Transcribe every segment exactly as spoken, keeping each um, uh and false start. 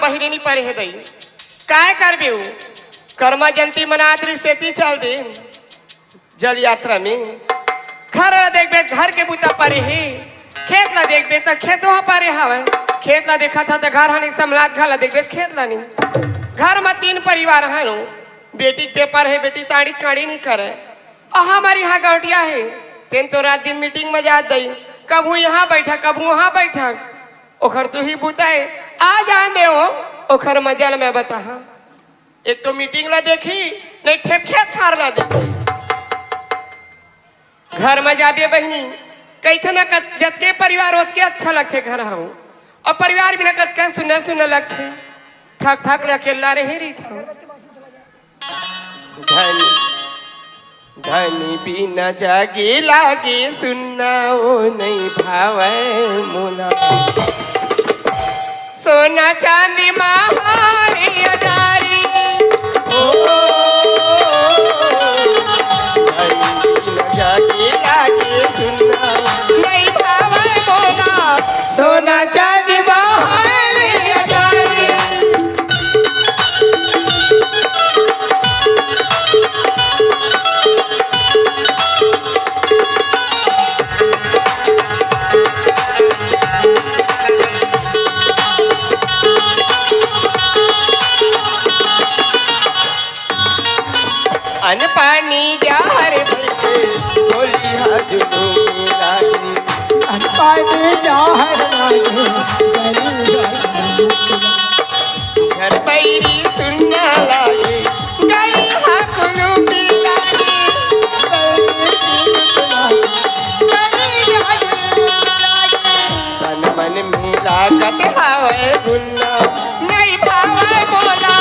पहिरे नी परे हे दई। काय करबे उ? करमा जयंती मनात रहिस, सेती चल दे जल यात्रा में। घर ला देखबे, घर के बुता परे हे। खेत ला देखबे, त खेतो ह परे हवय। खेत ला देखत ह, त घर ह नहीं समलात, घर ला देखबे, खेत ला नहीं। घर म तीन परिवार हनो। बेटी के पेपर हे, बेटी ताड़ी काड़ी नहीं करे। अउ हमर इहाँ गौटिया हे, तेन तो रात दिन मीटिंग म जात दई, कभू इहाँ बइठा, कभू उहाँ बइठा। ओखर तो ही बुता हे, आ जान दे ओ, ओखर मजा ल मैं बताहा। एक तो मीटिंग ला देखही, नहीं फेर खेत खार ला देखही। घर म जाबे बहिनी, कहिथे न कत-, जतके परिवार ओतके अच्छा लगथे घर ह। अउ परिवार बिना कतका सुन्ना सुन्ना लगथे। ठक ठक ले अकेल्ला रहे रहिथव। धनी, धनी बिना जागे लागे सुन्ना ओ नइ भावय मोला। सोना चांदी मा हार अटारी। ओ, धनी बिना जागे लागे सुन्ना ओ नइ भावय मोला। सोना चांदी मा हार अटारी। अन्न पानी जहर भइगे, होली हा जुलूम लागे। अन्न पानी जहर लागे, गली हा जुलूम लागे। घर बइरी सुन्ना लागे, गली हा जुलूम लागे। गली हा जुलूम लागे। तन मन में लागत हावय गुन्ना, नइ भावय मोला।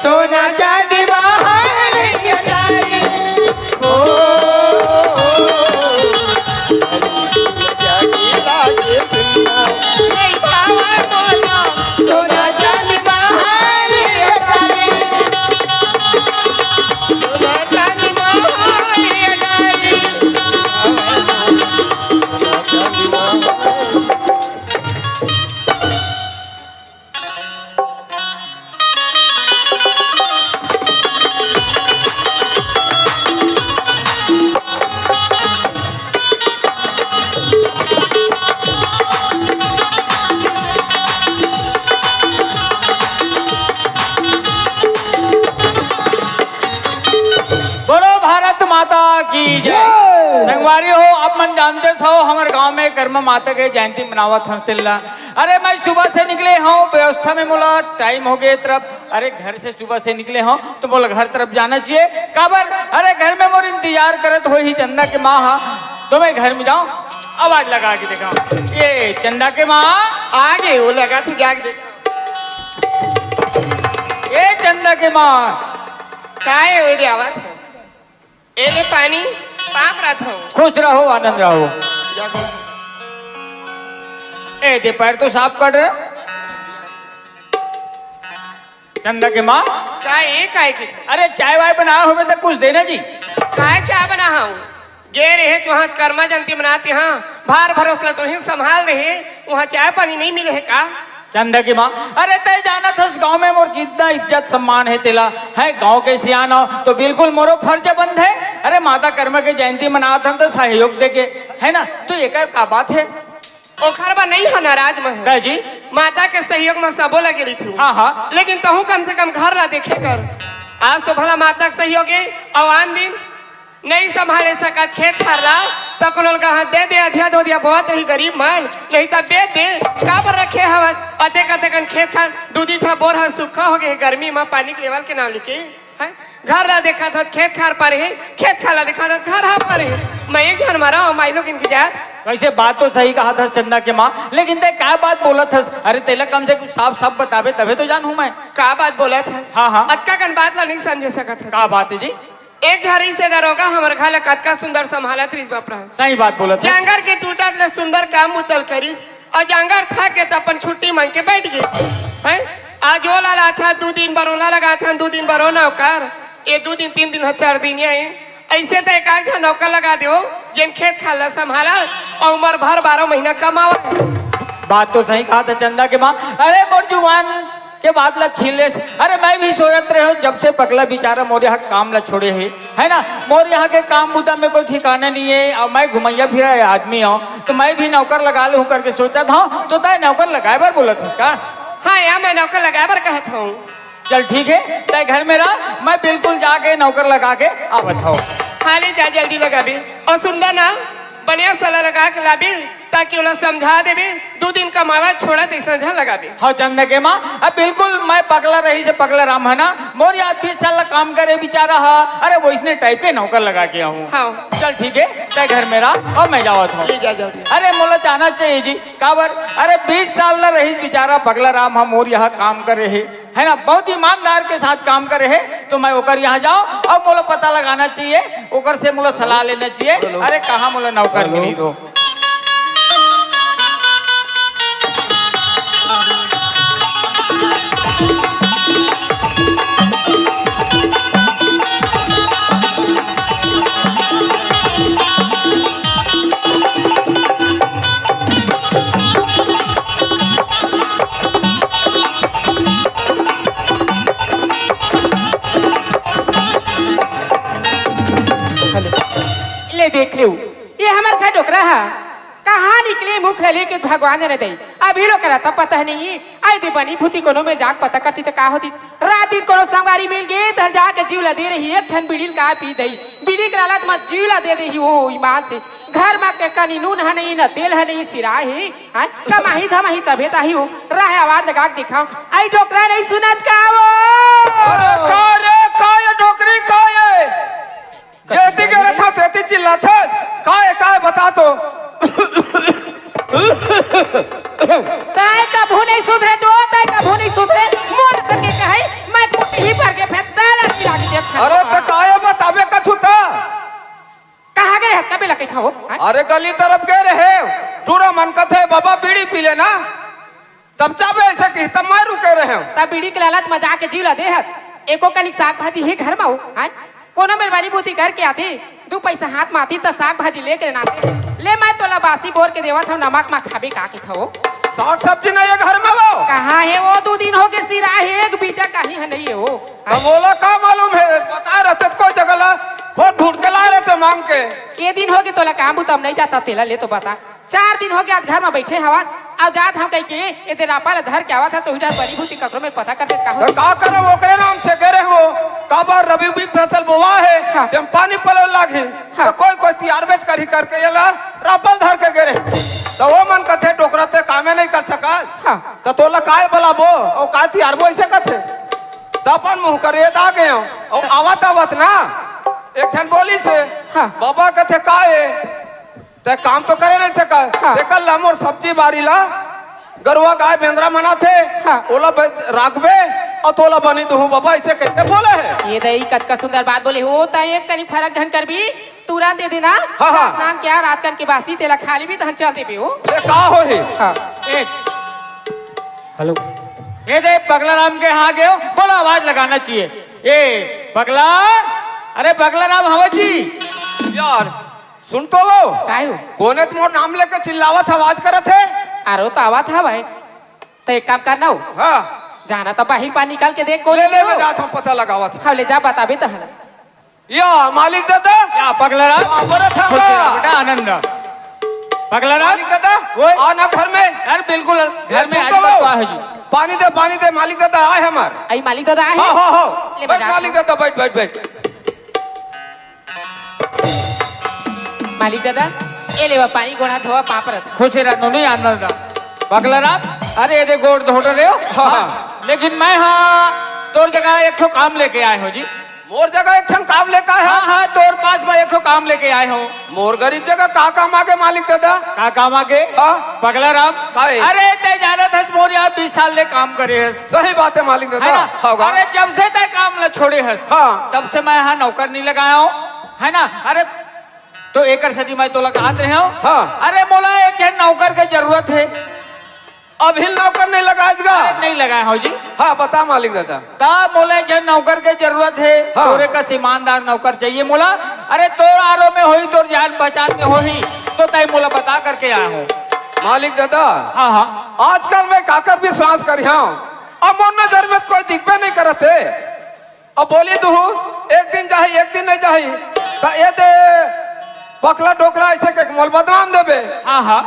सोना चांदी मा हार अटारी। ओ, ओ, ओ, जागी लागे सुन्ना। नइ भावय मोला। सोना चांदी मा हार अटारी। सोना चांदी मा हार अटारी। सोना चांदी मा हार। बोलो भारत माता की जय। जय। संगवारी हो, आप मन जानते हो, हमर गांव में करमा माता के जयंती मनावत हंस तेला। अरे, मैं सुबह से निकले हंव, व्यवस्था में मोला टाइम होगे तरफ। अरे, घर से सुबह से निकले हंव, त मोला घर तरफ जाना चाहिए। काबर? अरे, घर में मोर इंतजार करत होही चंदा के माँ हा, त मैं घर में जांव, आवाज लगा के देखांव। ए चंदा के माँ, आगे वो लगा, तू जाके देख। ए चंदा के माँ। काय हे, वो दे आवाज। ए ले पानी, पाप रथो। खुश रहो, आनंद रहो। ए दे, पैर तो साफ कर रे। चंदा के माँ। का ए, काय के? अरे, चाय वाय बनाए होबे त कुछ देना जी। काय चाय बनाहूं? गे रहे तुहां करमा जयंती मनात, इहां भार भरोस ला तो ही संभाल रहे, उहां चाय पानी नहीं मिले हे का? चंदा के माँ, अरे तय जानत हस गांव में मोर कितना इज्जत सम्मान हे तेला, है गांव के सियान हो तो बिल्कुल मोरो फर्ज बनथे। अरे माता करमा के जयंती मनात हन तो सहयोग देके, है ना? तो एकर का बात हे? ओखर बर नहीं हो नाराज मैं। का जी? माता के सहयोग में सबो लगे रहिथंव। हाँ, हाँ। लेकिन तहूं कम से कम घर ला देखे कर। आज तो भला माता के सहयोग हे, अउ आन दिन नहीं संभाले सकत खेत खार ला, त कोनो ल कहा दे दे, अधिया दोधिया बोवत रही गरीब मन, नहीं त बेच दे। काबर रखे हवस? अतेक अतेकन खेत खार, दू दी ठा बोर ह सुक्खा होगे हे गर्मी म, पानी के लेवल के नाम लेके। हैं? घर ला देखत हस, खेत खार परे हे, खेत खार ला देखत हस, घर ह परे हे। मैं एक झन मरा हूं, माई लोगिन के जात। वैसे बात तो सही कहत हस चंदा के माँ, लेकिन तय का बात बोलत हस? अरे तेला कम से कम साफ साफ बताबे तभे तो जानहूं मैं। का बात बोलत हस? हाँ, हाँ। अतका कन बात ला नहीं समझे सकत हस। का बात हे जी? एक झन रहिस हे दरोगा, हमर घर ला कतका सुंदर संभालत रहिस बाप रे। सही बात बोलत हे। जांगर के टूटत ले सुंदर काम बुता ल करिस, अउ जांगर थक गे त अपन छुट्टी मांग के बइठ गे। हैं? आज ओला लाथस, दू दिन बर ओला लगाथस, दू दिन बर ओ नौकर, ए दू दिन, तीन दिन ह, चार दिन ए। अइसे त एकाध झन नौकर लगा देव, जेन खेत खार ला संभालय अउ उमर भर बारह महीना कमावय। बात तो सही कहत हे चंदा के माँ। अरे मोर जुबान के बात ला छीन लेस। अरे, मैं भी सोचत रहे हूँ, जब से पगला बेचारा मोर यहाँ काम ला छोड़े हे, है ना, मोर यहाँ के काम बुता में कोई ठिकाना नहीं है, और मैं घुमैया फिरा आदमी हूँ, तो मैं भी नौकर लगा लूँ करके सोचत हूँ। तो तय नौकर लगाए बर बोलत हस का? हाँ यार, मैं नौकर लगाए बर कहत हूँ। चल ठीक है, तय घर में रह, मैं बिल्कुल जाके नौकर लगा के आवत हूँ। हाँ, ले जा, जल्दी लगाबे। और सुंदर ना, बढ़िया सला लगा के लाबे, ताकि ओला समझा देबे, दू दिन कमावा छोड़ा तइसना झन लगाबे। हाँ, चंदा के माँ, अब बिल्कुल मैं पगला रहीस पगला राम है ना, मोर यहाँ बीस साल ला काम करे बेचारा हा, अरे वइसने टाइप के नौकर लगा के आहूँ। हाँ। चल ठीक है, तय घर में रह और मैं जावत हूँ। ले जा जल्दी। अरे मोला जाना चाहिए जी, काबर? अरे बीस साल ला रहीस बेचारा पगला राम हा मोर यहाँ काम करे हे, है ना, बहुत ईमानदार के साथ काम करे हे, तो मैं ओकर यहाँ जाओ और मोला पता लगाना चाहिए, ओकर से मोला सलाह लेना चाहिए। हेलो। अरे कहाँ मोला नौकर हेलो। मिली तो। ले देख लियो, ये हमर घर डोकरा हा, कहाँ निकले मुख ले लेके भगवान जाने दई। अभी लो करा तब पता नहीं, आई दे बनी भूती कोनो में जाके पता करती तो का होती। रात दिन कोनो संगवारी मिल गे, तहन जाके जीव ला दे रही, एक ठन बीड़ी का पी दई। बीड़ी के लालच म जीव ला दे देही वो ईमान से। घर म के कनी नून ह नहीं, न तेल ह नहीं, सिरा हे। हाँ? कमाही धमाही तभे ताही हो। राहे आवाज लगा के दिखाओ। आई डोकरा नहीं सुनत का वो? अरे का रे, का ये डोकरी का ये? जेती के रथा तेती चिल्लाथस। का ये, का ये बता तो? तय कभू नहीं सुधरे जो, तय कभू नहीं सुधरे। मोर संगे कहे, मैं कुछ ही भर के फेंक डाला की लागी देख। अरे त का ये बताबे कछु त? कहाँ गए हत? कबे लकैत हो? हाँ? अरे गली तरफ गए रहे। टूरा मन कथे, "बाबा बीड़ी पी लेना।" तब जाबे ऐसे कही, तब मैं रुके रहे हूँ। तब बीड़ी के लालच म जाके जीव ला देहत। एको कनिक साग भाजी हे घर म हो, हैं? कोनो मेर बनी बूती करके आती, दू पैसा हाथ म आती त साग भाजी लेके नाते। ले मैं तोला बासी बोर के देवत हूँ, नमक म खाबे का कहिथव? साग सब्जी नहीं है घर में वो। कहाँ है वो? दू दिन हो गए सिरा है, एक बीजा कहीं है नहीं है वो। तो बोला का मालूम है, बता रहते तो कोई जगह ला, खुद ढूंढ के ला रहते मांग के। के दिन हो गए तोला काम बुता म नहीं जाता तेला ले तो बता। चार दिन हो गया, आज घर में बैठे हवा, अब जात हम कह के ए दे रापा ला धर के आवत है, तो इधर बड़ी भूती ककरो में पता कर दे का हो। तो का करब, ओकरे नाम से करे हो, काबर रबी भी फसल बोवा है, हाँ। तेम पानी पलो लागे, हाँ। तो कोई कोई तियार बेच कर ही करके ये ला रापल धर के गे रहे। तो वो मन कथे, "डोकरा ते कामे नहीं कर सका, हाँ। तो तोला काय बलाबो, ओ का तियार बो?" ऐसे कथे। तो अपन मुंह कर ये दा गए हो, और आवत आवत ना एक झन बोली से, हाँ। "बाबा," कथे, "का है?" ते काम तो करे नहीं सका। हाँ। देखल ला मोर सब्जी बारी ला, गरुआ गाय बेंदरा मना थे, हाँ। ओला ब-, राखबे, और तोला बनी दुहूं बाबा, ऐसे कहते बोले है। ये दई कतका सुंदर बात बोले हो, ता एक कनी फरक झन करबी, तुरंत दे देना। हाँ, हाँ। स्नान क्या रात कन के बासी तेला खा लेबी, तहन चल देबे हो। ले का होही? हाँ। ए, हेलो। ए दे पगला राम के हाँ गयो, बोलो आवाज लगाना चाहिए। ए पगला, अरे पगला राम हवा जी। यार, सुन तो वो। काय हो? कोने तो मोर नाम लेके चिल्लावत, आवाज करत है। अरे तो आवत है भाई। तो एक काम करना हो। हाँ। जाना तो बाहिर पानी निकाल के देख, कोने ले, ले, हो। मैं जात हूँ, पता लगावत हूँ। हाँ, ले जा, बताबे तो है ना। या, मालिक दादा। या, पगला राम। हाँ, बड़ा था खुश रहो का? बेटा, आनंद रहो। पगला राम। मालिक दादा, ओए। आ ना घर में। यार, बिल्कुल, घर ये में सुन आज तो तक वो। तो है जी। पानी दे, पानी दे, मालिक दादा, आए हमार। आई मालिक दादा आए हाँ, हैं? हाँ, हाँ। ले बैठ, बजा। मालिक दादा, बैठ, बैठ, बैठ। मालिक दादा, ए लेवा पानी, गोड़ हाथ धोवा, पाँव परत। खुश रह, नोनी आनंद रह। पगला राम, अरे, एदे गोड़ धोट रहे हो? हाँ, हाँ। हाँ, लेकिन मैं हाँ, तोर जगह एक ठो काम लेके आए हो जी। मोर जगह एक ठन काम लेके आए हो? हाँ, हाँ, तोर पास मैं एक ठो काम लेके आए हो। मोर गरीब जगह का काम आगे, मालिक दादा? का काम आगे? हाँ। पगला राम, का है? अरे, तै जानत हस, मोर यहाँ बीस साल ले काम करे हस। सही बात है, मालिक दादा। है ना? हाँ, हाँ। अरे, जब से तै काम ल छोड़े हस, हाँ। तब से मैं यहाँ नौकर नहीं लगाया हूँ, है ना? अरे, तो एकर सेती मैं तोला कहत रहे हूँ। हाँ। अरे, मोला एक झन नौकर के जरूरत है। अभी नौकर नहीं लगाएगा? अरे, नहीं लगाए हो जी। हाँ, बता मालिक दादा। ता मोला एक झन नौकर के जरूरत है। हाँ। तोरे कस ईमानदार नौकर चाहिए मोला। अरे, तोर आरो में होही, तोर जान पहचान में होही, तो तै मोला बता करके आए हो। मालिक दादा। हाँ, हाँ। आजकल मैं काकर विश्वास करिहूँ? अब मोर नजर में त कोई दिखबे नहीं करत हे। अब बोली दुहूँ, एक दिन जाही, एक दिन नहीं जाही, त ए दे बकला डोकरा अइसे कहिके मोला बदनाम देबे। हाँ, हाँ।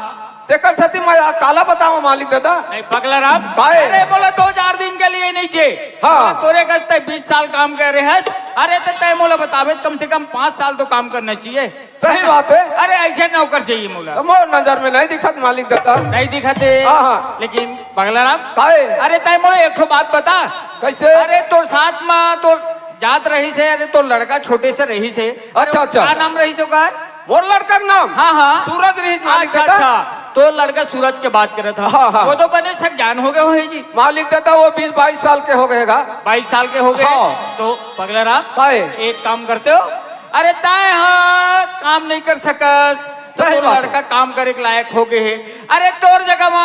तेकर सेती मैं आ काला बतावँव मालिक दादा। नहीं, पगला राम। काहे? अरे, मोला दो चार दिन के लिए नहीं चाहिए। हाँ। मोला तोरे कस तैं बीस साल काम करे हस। अरे, त तैं मोला बताबे, कम से कम पाँच साल तो काम करना चाहिए। सही बात हे। अरे, अइसे नौकर चाहिए मोला। त मोर नजर में नहीं दिखत मालिक दादा। नहीं दिखत हे। हाँ, हाँ। लेकिन पगला राम। काहे? अरे, तैं मोला एक ठो बात बता। कइसे? अरे, तोर साथ में तो जात रहिस हे, अरे, तोर लड़का छोटे से रहिस हे। अरे, अच्छा, अच्छा। का नाम रहिस ओकर? मोर लड़का के नाम? हाँ, हाँ। सूरज रहिस मालिक दादा। अच्छा, अच्छा। तोर लड़का सूरज के बात करत हँव। हाँ, हाँ। वो तो बने सयान हो गे होही जी। मालिक दादा, वो बीस बाईस साल के हो गे हे गा। बाईस साल के हो गे? हाँ। तो पगला राम, काहे? एक काम करते हो, अरे, तैं हा काम नहीं कर सकस, सही तोर बात हे। लड़का काम करे के लायक हो गे हे। अरे, तोर जगह म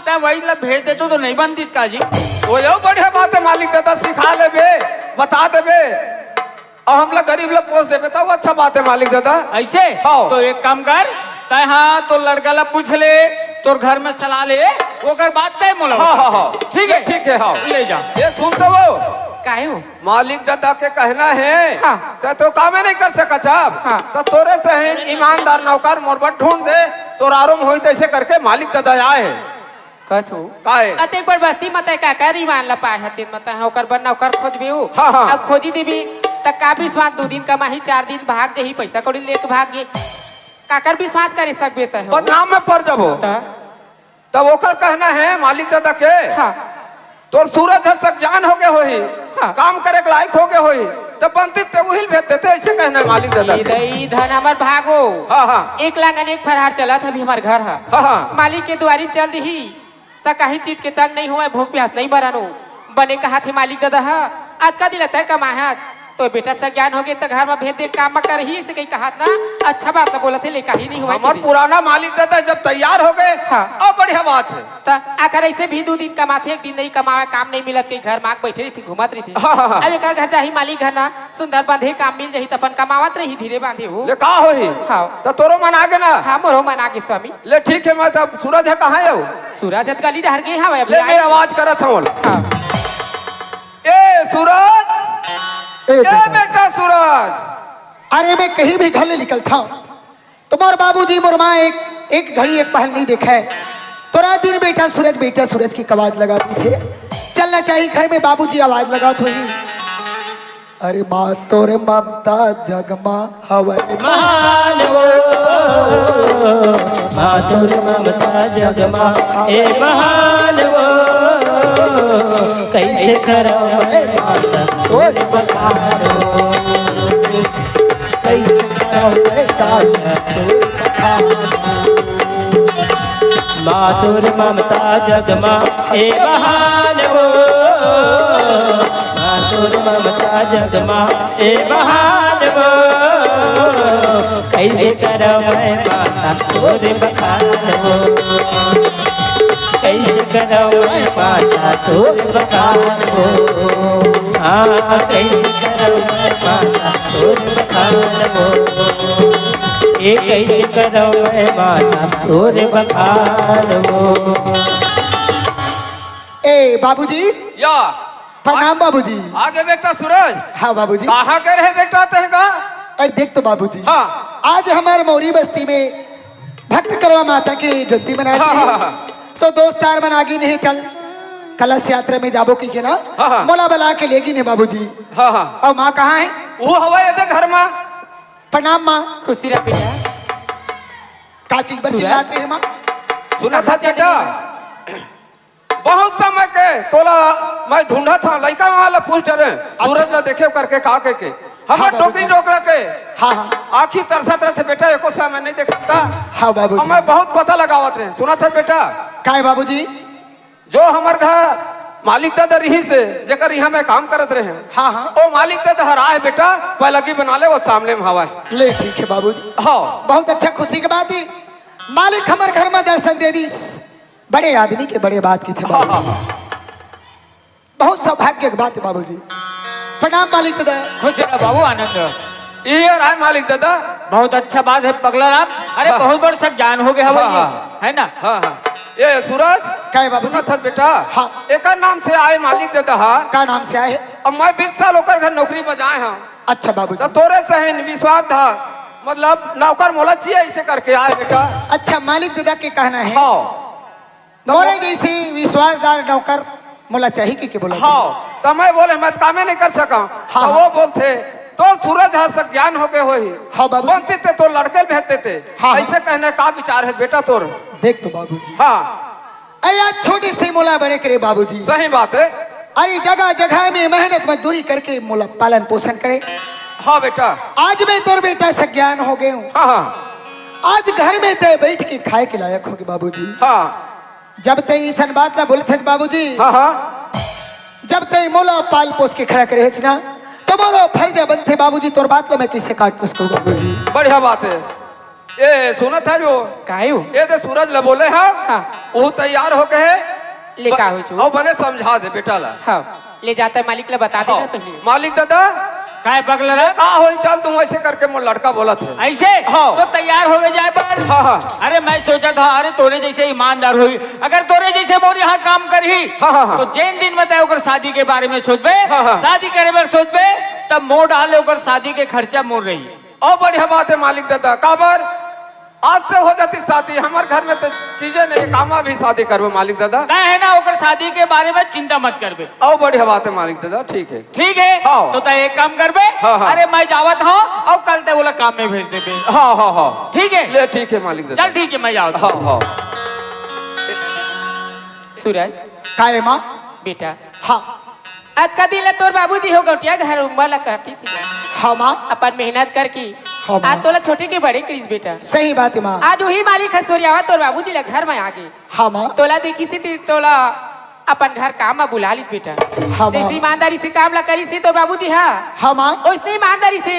तैं वही ला भेज देतो तो नहीं बनतिस का जी? वो यो बढ़िया बात हे मालिक दादा, सिखा लेबे, बता देबे, अउ हमला गरीब ला पोस देबे, त वो अच्छा बात हे मालिक दादा। अइसे? हाँ। तो एक काम कर, तैं हा तोर लड़का ला पूछ ले, तोर घर में सलाह ले, ओकर बाद तैं मोला हाँ, बता। हाँ, हाँ। ठीक हे? ठीक हे, हाँ। ले जा। ए सुन तो वो। काहे हो? मालिक दादा के कहना हे, हाँ। त तो कामे नहीं कर सकत अब। हाँ। त तोरे सही ईमानदार नौकर मोर बर ढूंढ दे, तोर आराम होही तइसे करके मालिक दादा आए हे। कस हो? काहे? अतेक बड़ बस्ती म तैं काकर ईमान ला पाए हस, तेन म तैं ओकर बर नौकर खोजबे हो। हाँ, हाँ। अउ खोजी देबे, त का विश्वास, दू दिन कमाही, चार दिन भाग जाही, पइसा कौड़ी लेके भाग गे। काकर विश्वास करे सकबे तैं हो? बदनाम में पड़ जाबो। त? तब ओकर कहना हे मालिक दादा के, हाँ। तोर सूरज ह सयान हो गे होही, हाँ। काम करे के लायक हो गे होही, त बनतिस त उही ल भेज देते, अइसे कहना हे मालिक दादा ए के। दई धन हमर भागो। हाँ, हाँ। एक लांगन एक फरहार चलत हे अभी हमर घर ह। हाँ, हाँ। मालिक के दुआरी म चल दिही, त कहीं चीज के तंग नहीं होवय, भूख प्यास नहीं मरन हो। बने कहत हे मालिक दादा ह, अतका दिन ले तैं कमाए हस, तोर बेटा सयान हो गे त घर म भेज दे, काम म करही, अइसे कहीं कहत ना, अच्छा बात ला बोलत हे, लेका ही नहीं होवय हमर तेरी। पुराना मालिक दादा जब तैयार हो गे, हाँ। अब बढ़िया बात हे। त आखिर अइसे भी दू दिन कमाथे, एक दिन नहीं कमावय, काम नहीं मिलत, कहीं घर म आके बइठे रहिथे, घूमत रहिथे। हाँ, हाँ, हाँ। अब एकर घर जाही मालिक घर ना, सुंदर बंधे काम मिल जाही त अपन कमावत रही धीरे बांधे हो। ले का होही? हाँ। त तोरो मन आगे ना? हाँ, मोरो मन आगे स्वामी। ले ठीक हे, मैं तब सूरज ह कहाँ हे? सूरज ह त गली डहर गे हवय अभी ले, आए। मैं आवाज करत हँव। हाँ। ए सूरज, ए ए दादा। बेटा सूरज। अरे मैं कहीं भी घर ले निकलथँव त मोर बाबूजी मोर माँ एक, एक घड़ी एक पहल नहीं देखय। तोर दिन बेटा सूरज, बेटा सूरज के आवाज लगात रहिथे। चलना चाहिए घर में, बाबूजी आवाज लगात होही। अरे माँ तोर ममता जग म हवय महान वो, माँ तोर ममता जग म ए महान वो, कइसे करँव मैं माता तोर बखान वो, कइसे करँव मैं माता तोर बखान वो। माँ तोर ममता जग म ए महान वो, माँ तोर ममता जग म ए महान वो, कइसे करँव मैं माता तोर बखान वो, कइसे करँव मैं माता तोर बखान वो, हाँ, कइसे करँव मैं माता तोर बखान वो, ए कइसे करँव मैं माता तोर बखान वो। ए बाबूजी। या। प्रणाम बाबूजी। आगे बेटा सूरज। हाँ बाबूजी। कहाँ गे रहे बेटा तैं का? अरे देख तो बाबूजी। हाँ। आज हमर मौरी बस्ती में भक्त करमा माता के जयंती मनात हाँ, रहे। हाँ, हाँ। तो दोस्त यार मन आगे नहीं चल, कलश यात्रा में जाबो कहिके ना, हाँ, हाँ। मोला बला के लेगिन हे बाबूजी। हाँ, हाँ। अउ माँ कहाँ हे? वो हवय एदे घर मा। प्रणाम माँ। खुशी रह बेटा। का चीज बर सूरज? चिल्लात रहे माँ? सुनत हस कहाँ बेटा? चल रही है? बहुत समय के तोला मैं ढूंढत हँव, लइका मन ला पूछ डरेंव, अच्छा। सूरज ला देखे करके का कहिके। हमर हाँ, बाबू डोकरी जी। डोकरा के हाँ, हाँ। आँखी तरसत रहिथे बेटा, एको समय नहीं देखत। हाँ, बाबू जी। मैं बहुत पता लगावत रहेंव, सुनत हस बेटा? काय बाबू जी? जो हमर घर मालिक दादा रहिस हे, जेकर इहाँ मैं काम करत रहेंव, हाँ, हाँ। ओ मालिक दादा हर आय बेटा, पैलगी बना ले, वो सामने में हवय। ले ठीक हे बाबू जी। हाँ। बहुत अच्छा, खुशी के बात हे। मालिक हमर घर में दर्शन दे दिस। बड़े आदमी के बड़े बात कहिथे हाँ, बाबू। हाँ, हाँ। बहुत सौभाग्य के बात हे बाबूजी। प्रणाम मालिक दादा। खुश रह बाबू, आनंद रह। ये रहा मालिक दादा। बहुत अच्छा बात हे पगला राम। अरे हाँ। बहुत बड़ सयान हो गे हवय हाँ, ये, हाँ। है ना? हाँ, हाँ। ए सूरज, काय बाबूजी? सुनत हस बेटा? हाँ। एकर नाम से आए मालिक ददा हा। का नाम से आए हे? अब मैं बीस साल ओकर घर नौकरी बजाए हंव। अच्छा बाबूजी। त तोरे सही विश्वास था, मतलब नौकर मोला चाहिए, ऐसे करके आए बेटा। अच्छा, मालिक ददा के कहना है। हाँ। त मोरे मो- जैसे विश्वासदार नौकर मोला चाहिए कि, कि बोला? हाँ। त मैं बोले, मैं त कामे नहीं कर सका। हाँ, त हाँ। वो बोलथे, तो सूरज हा सज्ञान हो गए होही। हाँ बाबूजी। बोलते ते तो लड़के भेजते ते। हाँ, हाँ। ऐसे कहने का विचार है बेटा तोर? देख तो बाबूजी। हाँ। अरे आज छोटे से मोला बड़े करे बाबूजी। सही बात है। अरे जगह जगह में मेहनत मजदूरी करके मोला पालन पोषण करे। हाँ बेटा। आज मैं तोर बेटा सज्ञान हो गए हूँ। हाँ, हाँ। आज घर में तय बैठ के खाए के लायक होगे बाबूजी। हाँ। जब तय ईसन बात ला बोलत हस बाबूजी। हाँ, हाँ। जब तय मोला पाल पोस के खड़ा करे हस ना, तो मोरो फर्ज बनथे बाबूजी, तोर बात ला मैं कैसे काट सकूँ बाबूजी? बढ़िया बात है। ए, सुनत हस जो? काहे हो? ए दे सूरज ल बोले हा। हाँ। वो तैयार हो गए हे। ले ब-, का होई जो? अउ बने समझा दे बेटा ला। हाँ, ले जाता है मालिक ला बता देना हाँ। पहले। मालिक दादा। काय पगला रे? का होई चल तू ऐसे करके मोर लड़का बोलत हे। ऐसे? हाँ। तो तैयार हो गए जाए पर। हाँ, हाँ। अरे मैं सोचा था, अरे तोरे जैसे ईमानदार होई, अगर तोरे जैसे मोर यहाँ काम करही, हाँ, हाँ, हाँ। तो जेन दिन में तय ओकर शादी के बारे में सोचबे, हाँ, हाँ। शादी करे बर सोचबे, तब मोर डाले ओकर शादी के खर्चा मोर रही। अउ बढ़िया बात है मालिक दादा, काबर आज से हो जाती शादी, हमर घर में तो चीजें नहीं, कामा भी शादी करबे मालिक दादा। तय है ना, ओकर शादी के बारे में चिंता मत करबे। अउ बढ़िया बात है मालिक दादा, ठीक है। ठीक है, हाँ। तो तय एक काम करबे, हाँ, हाँ। अरे मैं जावत हूँ अउ कल तय ओला काम में भेज देबे। हाँ, हाँ, हाँ। ठीक है? ले ठीक है मालिक दादा। चल ठीक है, मैं जावत हूँ। हाँ, हाँ। सूरज। काय माँ? बेटा। हाँ। अतका दिन ले तोर बाबूजी हो गौटिया घर उम्बर ला काटिस। हाँ माँ। अपन मेहनत करके। हाँ माँ। आज तोला छोटे के बड़े करिस बेटा। सही बात है माँ। आज वही मालिक हसोरियावा तोर बाबूजी ला घर में आगे। हाँ माँ। तोला देखिस ते तोला अपन घर काम में बुला लिस बेटा। हाँ माँ। जैसे ईमानदारी से काम ला करिस तोर बाबूजी हा। हाँ माँ। ओइसने ईमानदारी से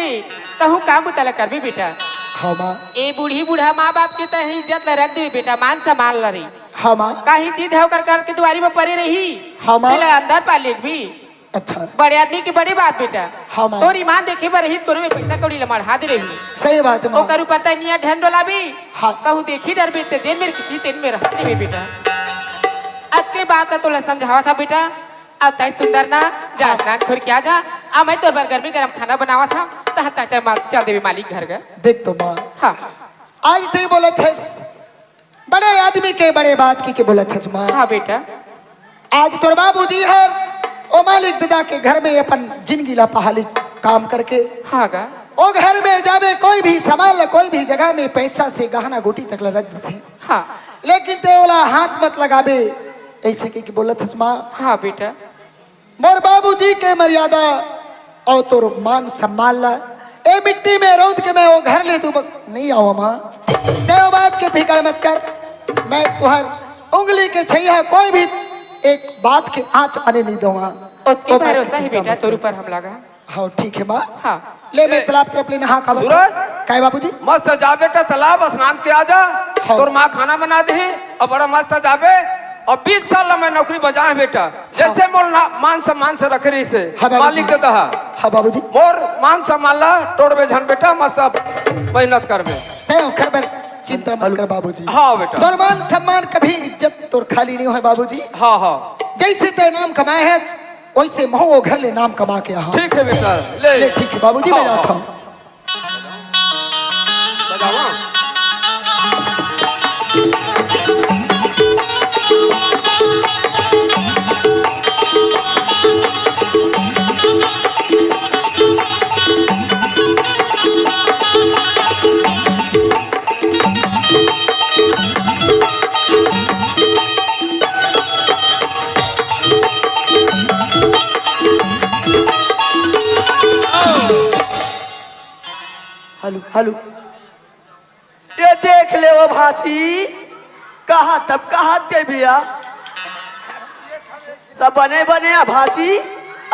तहूँ काम बुता ला करबे बेटा। हाँ माँ। ए बूढ़ी बूढ़ा माँ बाप के तहीं इज्जत ला रख देबे बेटा, मान सम्मान ला रे। हाँ माँ। काहीं चीज है ओकर करके दुआरी में परे रही। हाँ माँ। तेला अंदर पा लेगबी। अच्छा। बड़े आदमी की बड़ी बात बेटा। हाँ माँ। तोर ईमान देखे बर रही, तोरे में पैसा कौड़ी ला मढ़ा दे रही। सही बात है माँ। ओकर ऊपर तय निया ढंग डोलाबी। हाँ। कहूँ देखी डरबे ते जेन मेर खींची तेन मेर रहा देबे बेटा। अतके बात ला तोला समझावा था बेटा। अब तय सुंदर ना, जा हाँ। स्नान खोर के आ जा। आ मैं तोर बर गर्मी गरम खाना बनावा था, तह तय चल माल-, चल देबे मालिक घर का। देख तो माँ। हाँ। आज तय बोलत हस, बड़े आदमी के बड़े बात की के बोलत हस माँ। हाँ बेटा। आज तोर बाबूजी हर ओ मालिक ददा के घर में अपन जिंदगी ला पहाली काम करके। हाँ गा। ओ घर में जाबे कोई भी सामान ला, कोई भी जगह में पैसा से गहना गोटी तक ला रख देथे। हाँ। लेकिन ते ओला हाथ मत लगाबे, ऐसे की के बोलत हस माँ। हाँ बेटा। मोर बाबूजी के मर्यादा अउ तोर मान सम्मान ला ए मिट्टी में रौंद के मैं ओ घर ले दूँ नहीं आवा माँ। ते ओ बात के फिकर मत कर, मैं तुहर उंगली के छैया कोई भी एक बात के आँच आने नहीं दूंगा। ओतकी ओ बात भरोसा की है चिंता बेटा मत तोर कर। ऊपर हम लगा। हाँ ठीक है माँ। हाँ। ले मैं ए, तालाब तरफ ले नहा का सूरज। काय बाबूजी? मस्त जा बेटा तालाब स्नान के आ जा। हाँ। तोर माँ खाना बना देही अउ बड़ा मस्त जाबे। अउ बीस साल ला मैं नौकरी बजाए बेटा, जैसे हाँ। मोर ना-, मान सम्मान से रखे रहिसे, हाँ बाबूजी। मालिक ददा हा। हाँ बाबूजी। मोर मान सम्मान ला टोड़बे झन बेटा, मस्त मेहनत करबे। तय ओखर बर चिंता मत कर बाबूजी। हाँ बेटा। तोर मान सम्मान कभी इज्जत तोर खाली नहीं होय बाबूजी। हाँ, हाँ। जैसे तय नाम कमाए है, वैसे महूँ ओ घर ले नाम कमा के आहा। ठीक है बेटा, ले। ले, ठीक है बाबूजी, मैं हाँ, जाता हाँ। हूँ। बजावा। Hello, hello. ये देख ले वो भांची, कहा तब कहा ते भैया, सब बने बने हैं भांची,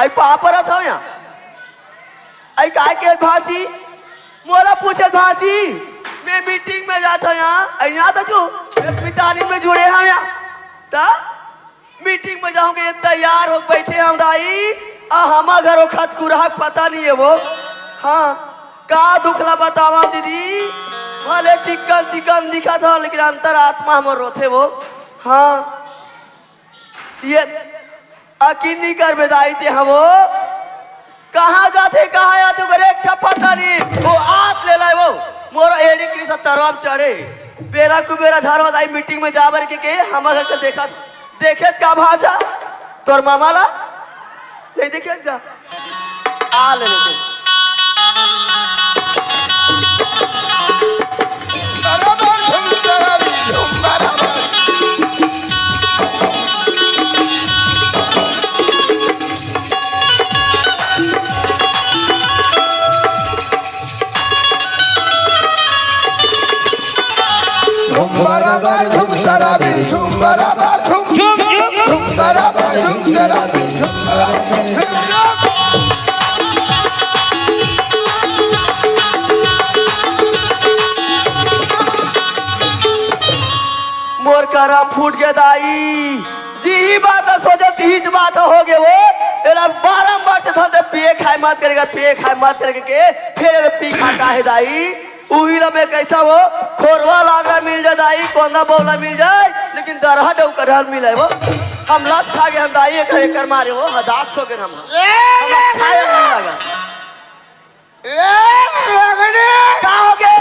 आई पापा रथ हो यहाँ, आई काय के भांची, मोला पूछे भांची, मैं मीटिंग में जाता हूँ यहाँ, आई यहाँ तो जो मितानी में जुड़े हैं यहाँ, ता मीटिंग में जाहूं के तैयार हो बैठे हंव दाई, आ हमा घर ओ खतकुरहा के पता नहीं है वो। हाँ, का दुख ला बतावा दीदी, भले चिकन चिकन दिखत हंव, लेकिन अंतर आत्मा हमर रोथे वो। हाँ, ये अकिन नहीं करबे दाई ते हमो। कहाँ जाथे, कहाँ आथे, ओकर एक ठा पता नहीं। वो आत ले लाए वो, मोर एड़ी कृषि तरवा में चढ़े। बेरा कुबेरा झारवा दाई मीटिंग में जा बर के, के हमर घर के देखत, देखे का भांचा तोर मामा ला नहीं देखे का। आ ले ले। झुम, झुम। मोर करम फूट गे दाई, जिही बात सोचे तिहीच बात हो गे वो। एला बारंबार से धन ते पिए खाए मत करेगा, पिए खाए मत करेगा के, फिर एला पी खा का है दाई। उही ला मैं कहता वो, खोरवा लांगड़ा मिल जाए दाई, कोंदा बौला मिल जाए, लेकिन दरहा डौकरहा मिले वो। हम लस खा गे हम दाई, एकर, एकर मारे वो हदास हो गे हम। ए, हम खाए नहीं लगा। ए, लगड़े। का हो गे?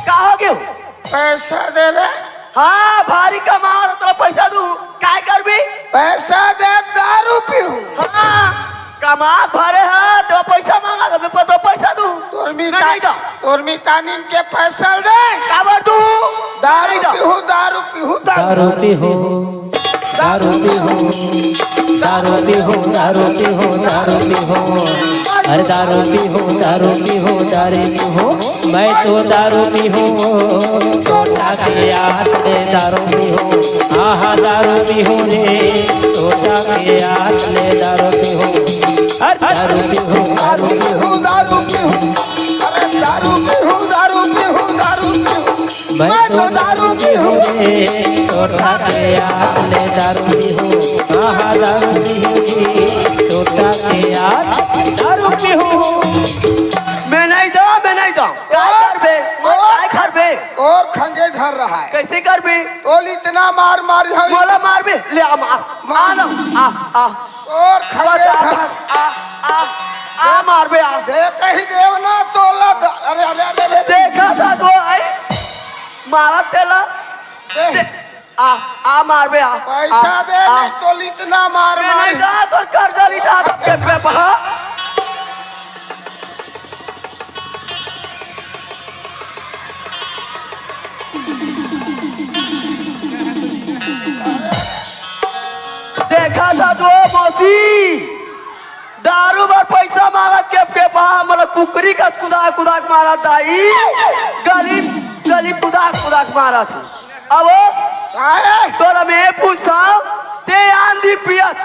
का हो गे? पैसा दे रे। हाँ, भारी कमात हो, तोला पैसा दूँ। काय करबी? पैसा दे, दारू पीहूँ। हाँ, कमा भरे हा, तो पैसा मांगा, तो मैं तो पैसा दूँ। तोर मैं मिता-, नहीं दूँ। तोर मितानिन के पैसा दे। काबर दूँ? दारू नहीं दूँ। पीहूँ, दारू पीहूँ, दारू। दारू पीहूँ, दारू पीहूँ, दारू पीहूँ, दारू पीहूँ। अरे दारू पीहूँ, दारू पीहूँ, दारू पीहूँ। मैं तो दारू पीहूँ, टोटा के आत ले दारू पीहूँ। आहा दारू पीहूँ रे, टोटा के आत ले दारू पीहूँ। अरे दारू पीहूँ, दारू पीहूँ, दारू पीहूँ। अरे दारू पीहूँ, दारू पीहूँ, दारू पीहूँ। मैं तो दारू पीहूँ रे, टोटा के आत ले दारू पीहूँ। आहा दारू पीहूँ जी, टोटा के आत दारू पीहूँ। मैं नहीं दो, मैं नहीं दो। काय करबे? और काय करबे? और खंगे झर रहा है। कैसे करबे? तोल इतना मार मारी हम। मोला मारबे? ले आ मार। मार। आ ना, आ, आ। और खंगे बस आ, झर। बस आ, आ, आ मारबे आ। दे कही देव ना तोला द-, अरे, अरे, अरे, अरे, अरे। देखा था तो आई, मारत तेला। दे। दे, आ, आ मारबे आ। पैसा आ, दे, आ। नहीं तो इतना मार मैं मार। नहीं जा, तोर कर्जा नहीं जा, के पे बहा। देखा था तो मौसी, दारू बर पैसा मांगत के, के बहा, मतलब कुकरी कस कुदाक कुदाक मारत दाई, गली, गली कुदाक कुदाक मारत हे। अब काहे? तोला मैं पूछता, ते आंधी पियत,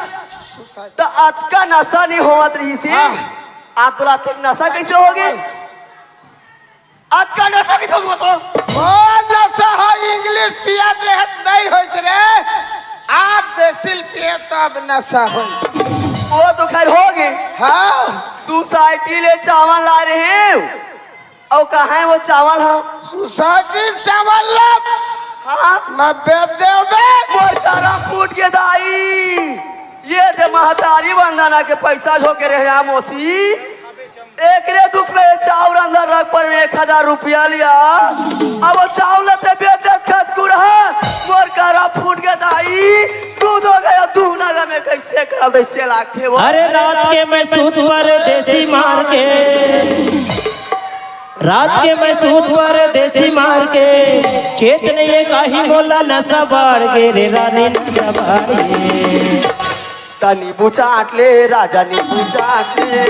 त अतका नशा नहीं होवत रहिस हे। हाँ। आ तोला अतका नशा कैसे हो गे? अतका नशा कैसे हो तो? ओ नशा है, इंग्लिश पियत रहत नहीं होइस रे। आज देसी ल पिए तब नशा होइस। वो तो खैर हो गे। हाँ। सोसाइटी ले चावल ला रहे हैं। अउ कहाँ हे वो चावल ह? सोसाइटी चावल ला। हाँ। मैं बेच देबे। मोर करम फूट गे दाई। ये दे महतारी वंदना के पैसा झोके रहे आ मौसी। एकरे दुख में ये चावल अंदर रख पर एक हजार रुपया लिया। अब वो चावल ते बेच देत खत कुरहन। मोर करम फूट गे दाई। दूध हो गया, दूध नगर में कैसे करब, कैसे लागथे वो? अरे रात के मैं सूत परदेसी मार के, रात के मैं सूत परदेसी मार के, चेत नइये काहे मोला नशा बाढ़ गे रे रानी नशा बाढ़ गे। त नींबू चाट ले राजा नींबू चाट ले,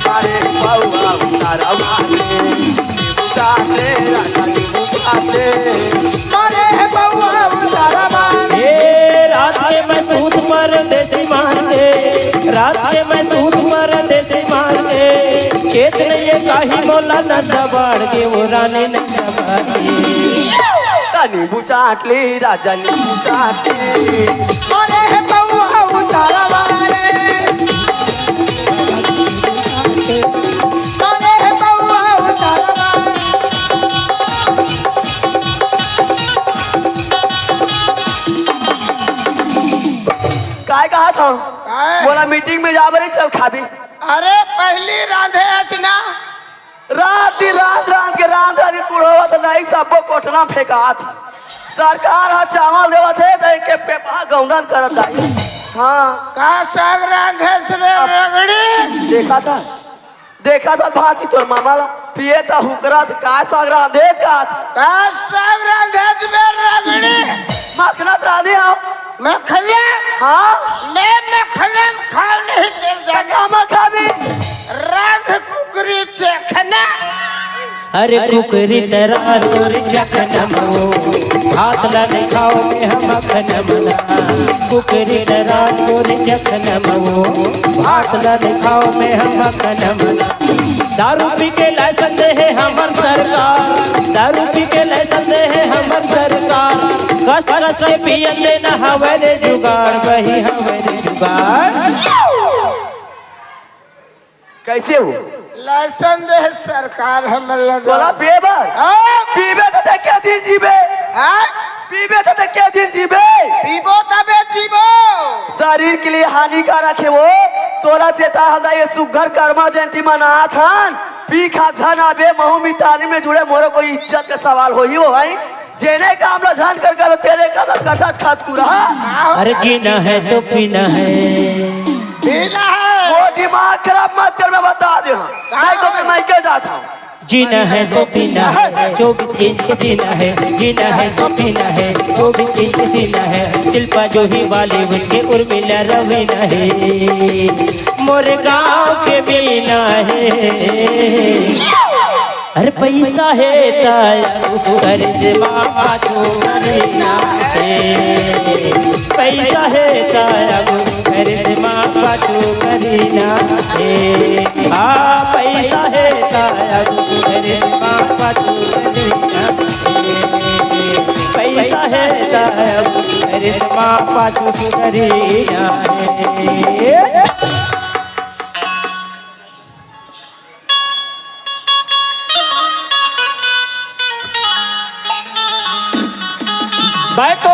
अरे बउआ उतारा मार ले। नींबू चाट ले राजा नींबू चाट ले, अरे बउआ उतारा मार ले। ए रात के मैं सूत परदेसी मार के, रात के मैं सूत परदेसी मार के, चेत नइये काहे मोला नशा बाढ़ गे वो रानी नशा बाढ़ गे। त नींबू चाट ले राजा नींबू चाट ले। अरे बउआ उतारा मार ले। अरे बउआ उतारा मार ले। काहे? मोला मीटिंग में जाबे रे, चल खाबे। अरे, पहिली रांधे हस ना। रात दिन रांध रांध के, रांध रांध के कुढ़ोवत नहीं, सबो कोठना फेंकात। सरकार ह चावल देवत हे, त एके पेपहा गौंदन करत दाई। हाँ। का साग रांधे हस रे अब रगड़ी? देखा था, देखा था भांची तोर मामा ला, पिए त हुकरा थे, का साग रांधे का? का साग रांधे हस बे रगड़ी? मखना त रांधे हंव। मखना? हाँ। मैं मखना में खाव नहीं तेल त जाने। कामा खाबे? रांध कुकरी चखना। अरे कुकरी त रांध तोर चखना मो, भात ला नहीं खाव मैं हम मखना मना। कुकरी त रांध तोर चखना मो, भात ला नहीं खाव मैं हम मखना मना। दारू पी के लाइसेंस दे हे हमर सरकार, दारू पी के लाइसेंस दे हे हमर सरकार। कस कस के पियन देना हवय रे जुगाड़, वही हवय रे जुगाड़। कैसे हो? लाइसेंस दे हे सरकार हमन ला। तोला पिए बर? हाँ। पीबे त ते के दिन जीबे? हाँ? पीबे त ते के दिन जीबे? पीबो तबे जीबो। शरीर के लिए हानिकारक हे वो। तोला चेता हंव, ये सुग्घर कर्मा जयंती मनात हन, पी खा झन आबे, महू मितानी में जुड़े, मोरो कोई इज्जत के सवाल होही वो भाई। जेने काम ला झन कर कर, तेने काम ला कटत खात कुरा। अरे जीना है तो पीना है। पीना है। वो दिमाग खराब मत कर, मैं बता दे हंव। नहीं तो मैं मायके जात हंव। जीना है तो पीना है, चौबीस इंच के सीना है। जीना है तो पीना है, चौबीस इंच के सीना है। शिल्पा जूही बॉलीवुड के उर्मिला रवीना है। मोरे गांव के मीना है। अरे पैसा हे त अब करिश्मा पाछू करीना हे। पैसा हे त अब करिश्मा पाछू करीना हे। हाँ, पैसा हे त अब करिश्मा पाछू करीना हे। पैसा हे त अब करिश्मा पाछू करीना हे। मैं तो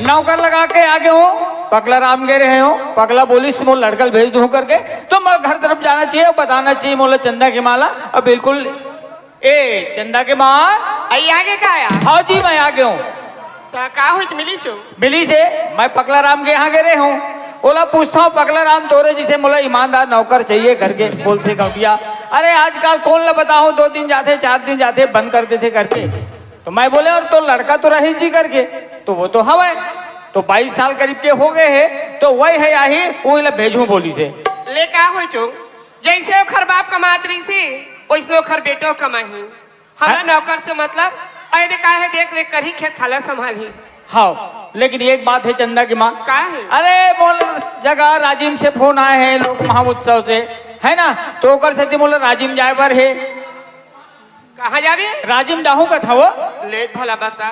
नौकर लगा के आगे हंव, पगला राम गे रहे हंव, पगला बोलिस मोर लड़का ल भेज दूं करके, तो मैं घर तरफ जाना चाहिए, बताना चाहिए मोला चंदा के माँ ला। अब बिल्कुल, ए चंदा के माँ। आई आगे का आया? हाँ जी, मैं आगे हंव। त का होइस, मिलिस? मिलिस हे, मैं पगला राम के यहाँ गे रहे हंव। ओला पूछत हंव, "पगला राम, तोरे जइसे मोला ईमानदार नौकर चाहिए," करके बोलथे गौंटिया। अरे आजकल कोन ला बताहूं, दो दिन जाथे, चार दिन जाथे, बंद कर देथे करके। तो मैं बोले, "अउ तोर लड़का तो रहिस जी," करके। तो वो तो हवय, तो बाईस साल करीब के हो गए हे, तो वही हे, आही, उही ला भेजहूं बोलिस हे। ले का होइस, जइसे ओखर बाप कमात रहिस हे, वइसने ओखर बेटो कमाही। हमला हाँ। नौकर से मतलब, अरे का हे, देख रेख करही, खेत खाला संभालही। हाँ, लेकिन एक बात हे चंदा के माँ। का हे? अरे मोर जगह राजिम से फोन आए हे लोक महोत्सव से, है ना, तो ओकर सेती मोला राजिम जाए बर हे। कहाँ जाबे? राजिम जाहूँ कथंव। ले भला बता,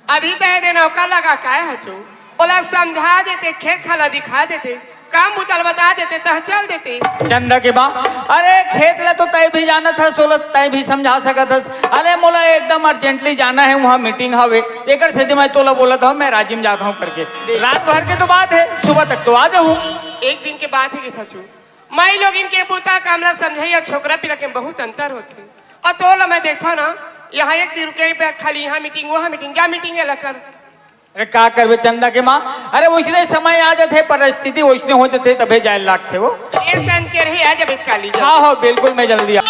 अभी त ए दे नौकर लगा के आए हंव, ओला समझा देते, खेत खाला दिखा देते, काम बुता ल बता देते, त चल देते। चंदा के माँ, अरे खेत ला तो तैं भी जानत हस, ओला तैं भी समझा सकत हस। अरे मोला एकदम urgently जाना हे, उहाँ मीटिंग हवे, एकर सेती मैं तोला बोलत हंव, मैं राजिम जात हंव करके। देख। रात भर के तो बात हे, सुबह तक तो आ जाहूँ। एक दिन के बात हे कथंव, माईलोगिन के बुता काम ला समझई अउ छोकरा पिला के बहुत अंतर होथे। अउ तोला मैं देखथंव ना, इहाँ एक दिन रुके नहीं पात, खाली इहाँ मीटिंग, उहाँ मीटिंग, का मीटिंग हे लकर। अरे का करबे चंदा के माँ, अरे वइसने समय आ जाथे, परिस्थिति वइसने हो जाथे, तभे जाए लागथे वो। ए संत के रही, आ जबे काली जा। हाँ, हाँ, बिल्कुल, मैं जल्दी आ।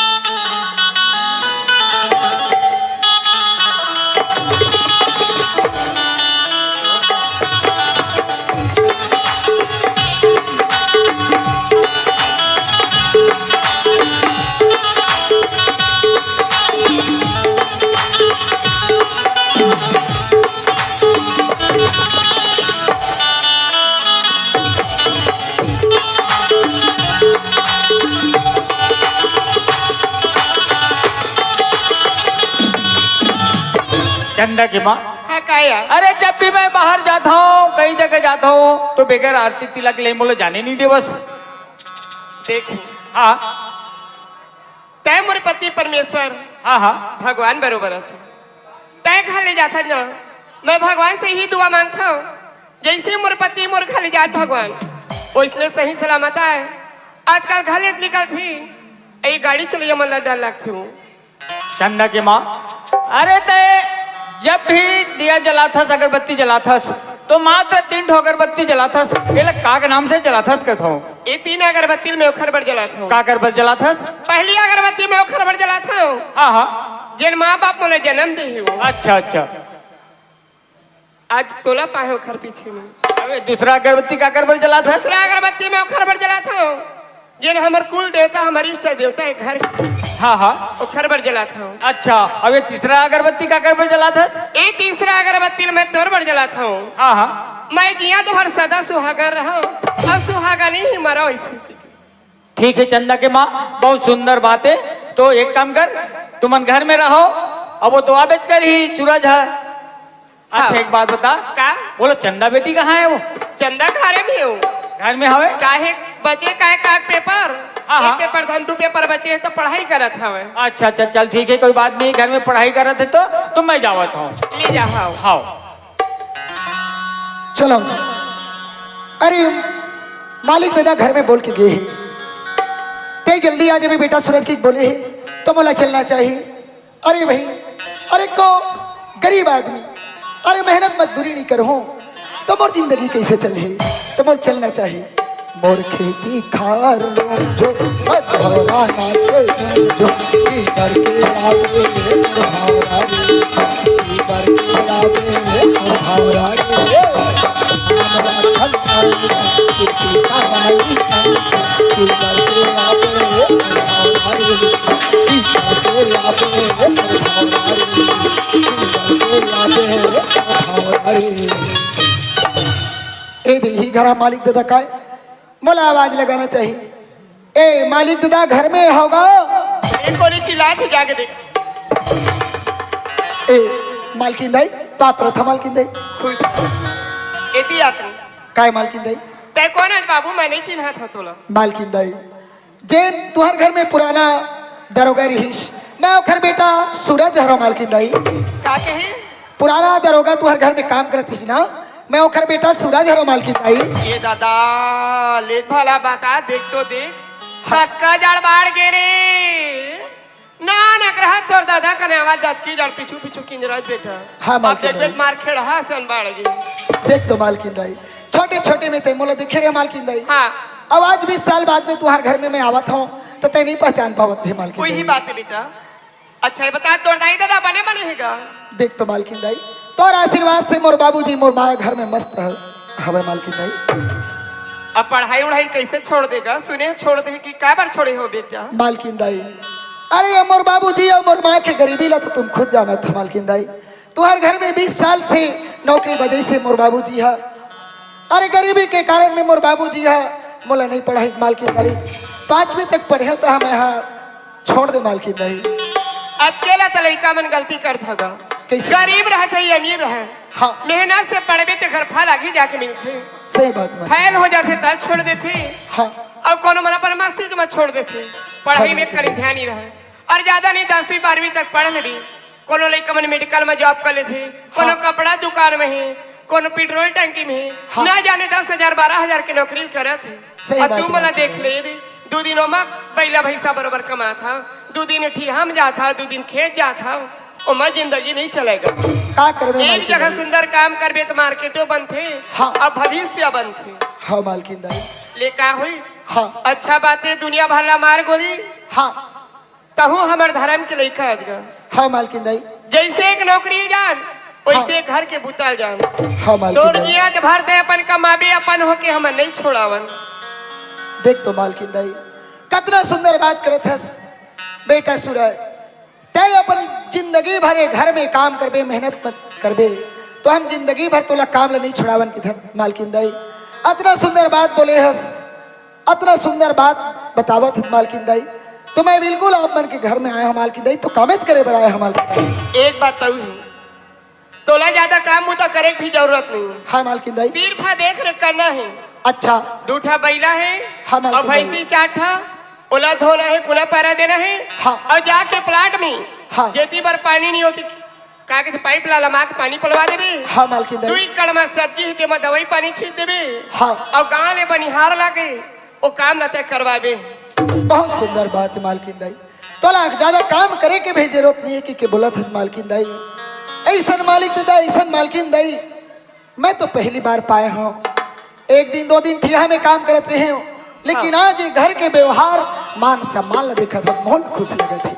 चंदा के माँ। हाँ, का या? अरे, जब भी मैं बाहर जाता हूँ, कहीं जगह जाता हूँ, तो बगैर आरती तिलक ले मोला जाने नहीं देवस। देखो। हाँ। तैं मोर पति परमेश्वर। हाँ, हाँ। भगवान बरोबर हच। तैं घर ले जाथस ना, मैं भगवान से इही दुआ मांगथंव, जइसे मोर पति मोर घर ले जात भगवान, ओइसने सही सलामत आए। आजकल घर ले निकलथी, ए गाड़ी चलइया मन ला डर लगथे। चंदा के माँ, अरे तय जब भी दिया जलाथस, अगरबत्ती जलाथस, तो मात्र तीन ठो अगरबत्ती जलाथस। एला का के नाम से जलाथस कथो? ये तीन अगरबत्ती मैं ओखर बर जलाथों। काकर बर जलाथस? पहली अगरबत्ती मैं ओखर बर जलाथों, हाँ, हाँ। जेन माँ बाप मोला जन्म दे हे वो। अच्छा, अच्छा। आज तोला पाए ओखर पीछे में। अबे दूसरा अगरबत्ती काकर बर जलाथस? दूसरा अगरबत्ती मैं ओखर बर जलाथों, जेन हमर कुल देवता, हमर इष्ट देवता हे घर, हाँ, हाँ। ओखर बर जलाथों। अच्छा, अबे तीसरा अगरबत्ती काकर बर जलाथस? ए तीसरा अगरबत्ती मैं तोर बर जलाथों। हाँ, हाँ। मैं जिया तो हर सदा सुहागन रहो, अब सुहागन ही मरो इसी। ठीक है चंदा के माँ, बहुत सुंदर बात है। तो एक काम कर, तुमन घर में रहो, अब वो तो आबेच करही सूरज ह। अच्छा, हाँ। एक बात बता, का? बोलो, चंदा बेटी कहाँ है वो? चंदा घरे में हो। घर में हवे? काहे बचे, काहे का पेपर? हाँ, हाँ। एक पेपर धन दू पेपर बचे हे तो पढ़ाई करत हवे। अच्छा, अच्छा, चल ठीक है, कोई बात नहीं, घर में पढ़ाई करत है तो, तो मैं जावत हूँ। ले जा, हाँ। हाँ। चलो। अरे, मालिक ददा घर में बोल के गे हे, तैं जल्दी आ जाबे बेटा सूरज के बोले हे, तो मोला चलना चाहिए। अरे भाई, अरे को गरीब आदमी, अरे मेहनत मजदूरी नहीं करहूँ, तो मोर जिंदगी कैसे चलही? तो मोर चलना चाहिए। मोर खेती खार जो मझोरा नाचे जो, की करके आवे मोर भावरा रे, की करके आवे मोर भावरा रे। ए दे, इही घर ह मालिक ददा काय? मोला आवाज लगाना चाहिए। ए, मालिक ददा घर में होगा? ए, कोनी चिल्लात हे, जाके देख। ए, मालकिन दाई, पाप रथा मालकिन दाई। खुश। एती आतन। काय मालकिन दाई? तै कोन हस बाबू, मैं नहीं चिन्हत हँव तोला। मालकिन दाई, जेन तुहर घर में पुराना दरोगा रहिस, मैं ओखर बेटा सूरज हरव मालकिन दाई। का कहे? पुराना दरोगा तुहर घर में काम करत रहिस ना, मैं ओखर बेटा सूरज हरव मालकिन दाई। ए दादा, ले भला बता, देख तो देख। हाँ। कतका जड़ बाढ़ गे रे। ना, ना, ग्रहण तोर दादा कने आवाज दतकी जड़ पीछू, पीछू किंजरत बेटा। हाँ, अब मालकिन देख, दाई। देख, मार खेड़हा सन बाढ़ गे। देख तो मालकिन दाई, छोटे, छोटे में तै मोला देखे रे मालकिन दाई। हाँ। अब आज बीस साल बाद में तुहार घर में मैं आवत हँव, त तै नहीं पहचान पावत रे मालकिन दाई। वही बात है बेटा। अच्छा, ये बता, तोर दाई ददा बने बने हे गा? देख तो मालकिन दाई, तोर आशीर्वाद से मोर बाबूजी, मोर माँ घर में मस्त ह-, हवे मालकिन दाई। अब पढ़ाई उढ़ाई कैसे छोड़ देगा? सुने छोड़ दे कि काबर छोड़े हो बेटा? मालकिन दाई, अरे ये मोर बाबूजी अउ मोर माँ के गरीबी ला तो तुम खुद जानत हो मालकिन दाई। तुहर घर में बीस साल से नौकरी बजई से मोर बाबूजी ह। अरे गरीबी के कारण में मोर बाबूजी ह मोला नहीं पढ़ाई मालकिन दाई। पाँचवीं तक पढ़े त मैं ह छोड़ दे मालकिन दाई। अकेला त लइका मन गलती करत हगा। कैसे? गरीब रह चाहे अमीर रह, हाँ। मेहनत से पढ़बे तेखर फल आगे जाके मिलथे। सही बात मालकिन। फेल हो जाथे त छोड़ देथे। हाँ। अउ कोनो मन अपन मस्ती में छोड़ देथे। पढ़ाई हाँ, में मालकिन कड़ी दाई। ध्यान नहीं रहे। अउ ज्यादा नहीं, दसवीं बारहवीं तक पढ़ लेबे। कोनो लइका मन मेडिकल में जॉब कर लेथे, कोनो हाँ। कपड़ा दुकान में हे, कोनो पेट्रोल टंकी में हे, हाँ। ना जाने दस हजार, बारह हजार के नौकरी करत हे। सही अउ बात तू मोला मालकिन दाई। देख ले दे, दू दिन ओमा बइला भैंसा बरोबर कमात हव, दू दिन एठी हम जात हव, दू दिन खेत जात हव, ओमा जिंदगी नहीं चलेगा। का करबे एक मालकिन जगह दाई? सुंदर काम करबे त मार्केटो बनथे, हाँ। अउ भविष्य बनथे। हाँ मालकिन दाई। ले का होई? हाँ। अच्छा बात हे, दुनिया भर ला मार गोली। हाँ। तहूँ हमर धरम के लइका अजगा। हाँ मालकिन दाई। जइसे एक नौकरी जान, वइसे हाँ। घर के बुता जान। हाँ मालकिन दाई। तोर जियत भर तैं अपन कमाबे, अपन होके हमन नहीं छोड़ावन। देख तो मालकिन दाई, कतना सुंदर बात करत हस बेटा सूरज। तैं अपन जिंदगी भर ए घर में काम करबे, मेहनत मत करबे, तो हम जिंदगी भर तोला काम ला नहीं छोड़ावन किधर मालकिन दाई। अतना सुंदर बात बोले हस। अतना सुंदर बात बतावत हस मालकिन दाई, तो मैं बिल्कुल आप मन के घर में आए हँव मालकिन दाई, तो कामेच करे बर आए हँव मालकिन दाई। एक बात तउ हे, तोला ज्यादा काम बुता करे के भी जरूरत नहीं हे। हाँ मालकिन दाई। सिर्फ देख रेख करना हे। अच्छा। दू ठा बइला हे, हाँ मालकिन दाई। अउ भैंसी चार ठा, ओला धोना हे, पुना पारा देना हे, हाँ। अउ जाके प्लाट में हाँ। जेती बर पानी नहीं होती, का कहिथे, पाइप ला लमा के पानी पलवा देबे। हाँ मालकिन दाई। दुई कड़मा सब्जी हे, तेमा दवाई पानी छींच देबे। हाँ। अउ गांव ले बनिहार लाके ओ काम ला तैं करवाबे। बहुत सुंदर बात हे मालकिन दाई। तोला ज्यादा काम करे के भी जरूरत नहीं हे कि, के बोलत हस मालकिन दाई। अइसन मालिक दाई, अइसन मालकिन दाई, मैं तो पहली बार पाए हंव। एक दिन दो दिन ठिहा में काम करत रहे हंव, लेकिन हाँ। आज ये घर के व्यवहार, मान सम्मान ला देखत हंव, बहुत खुश लगत हे।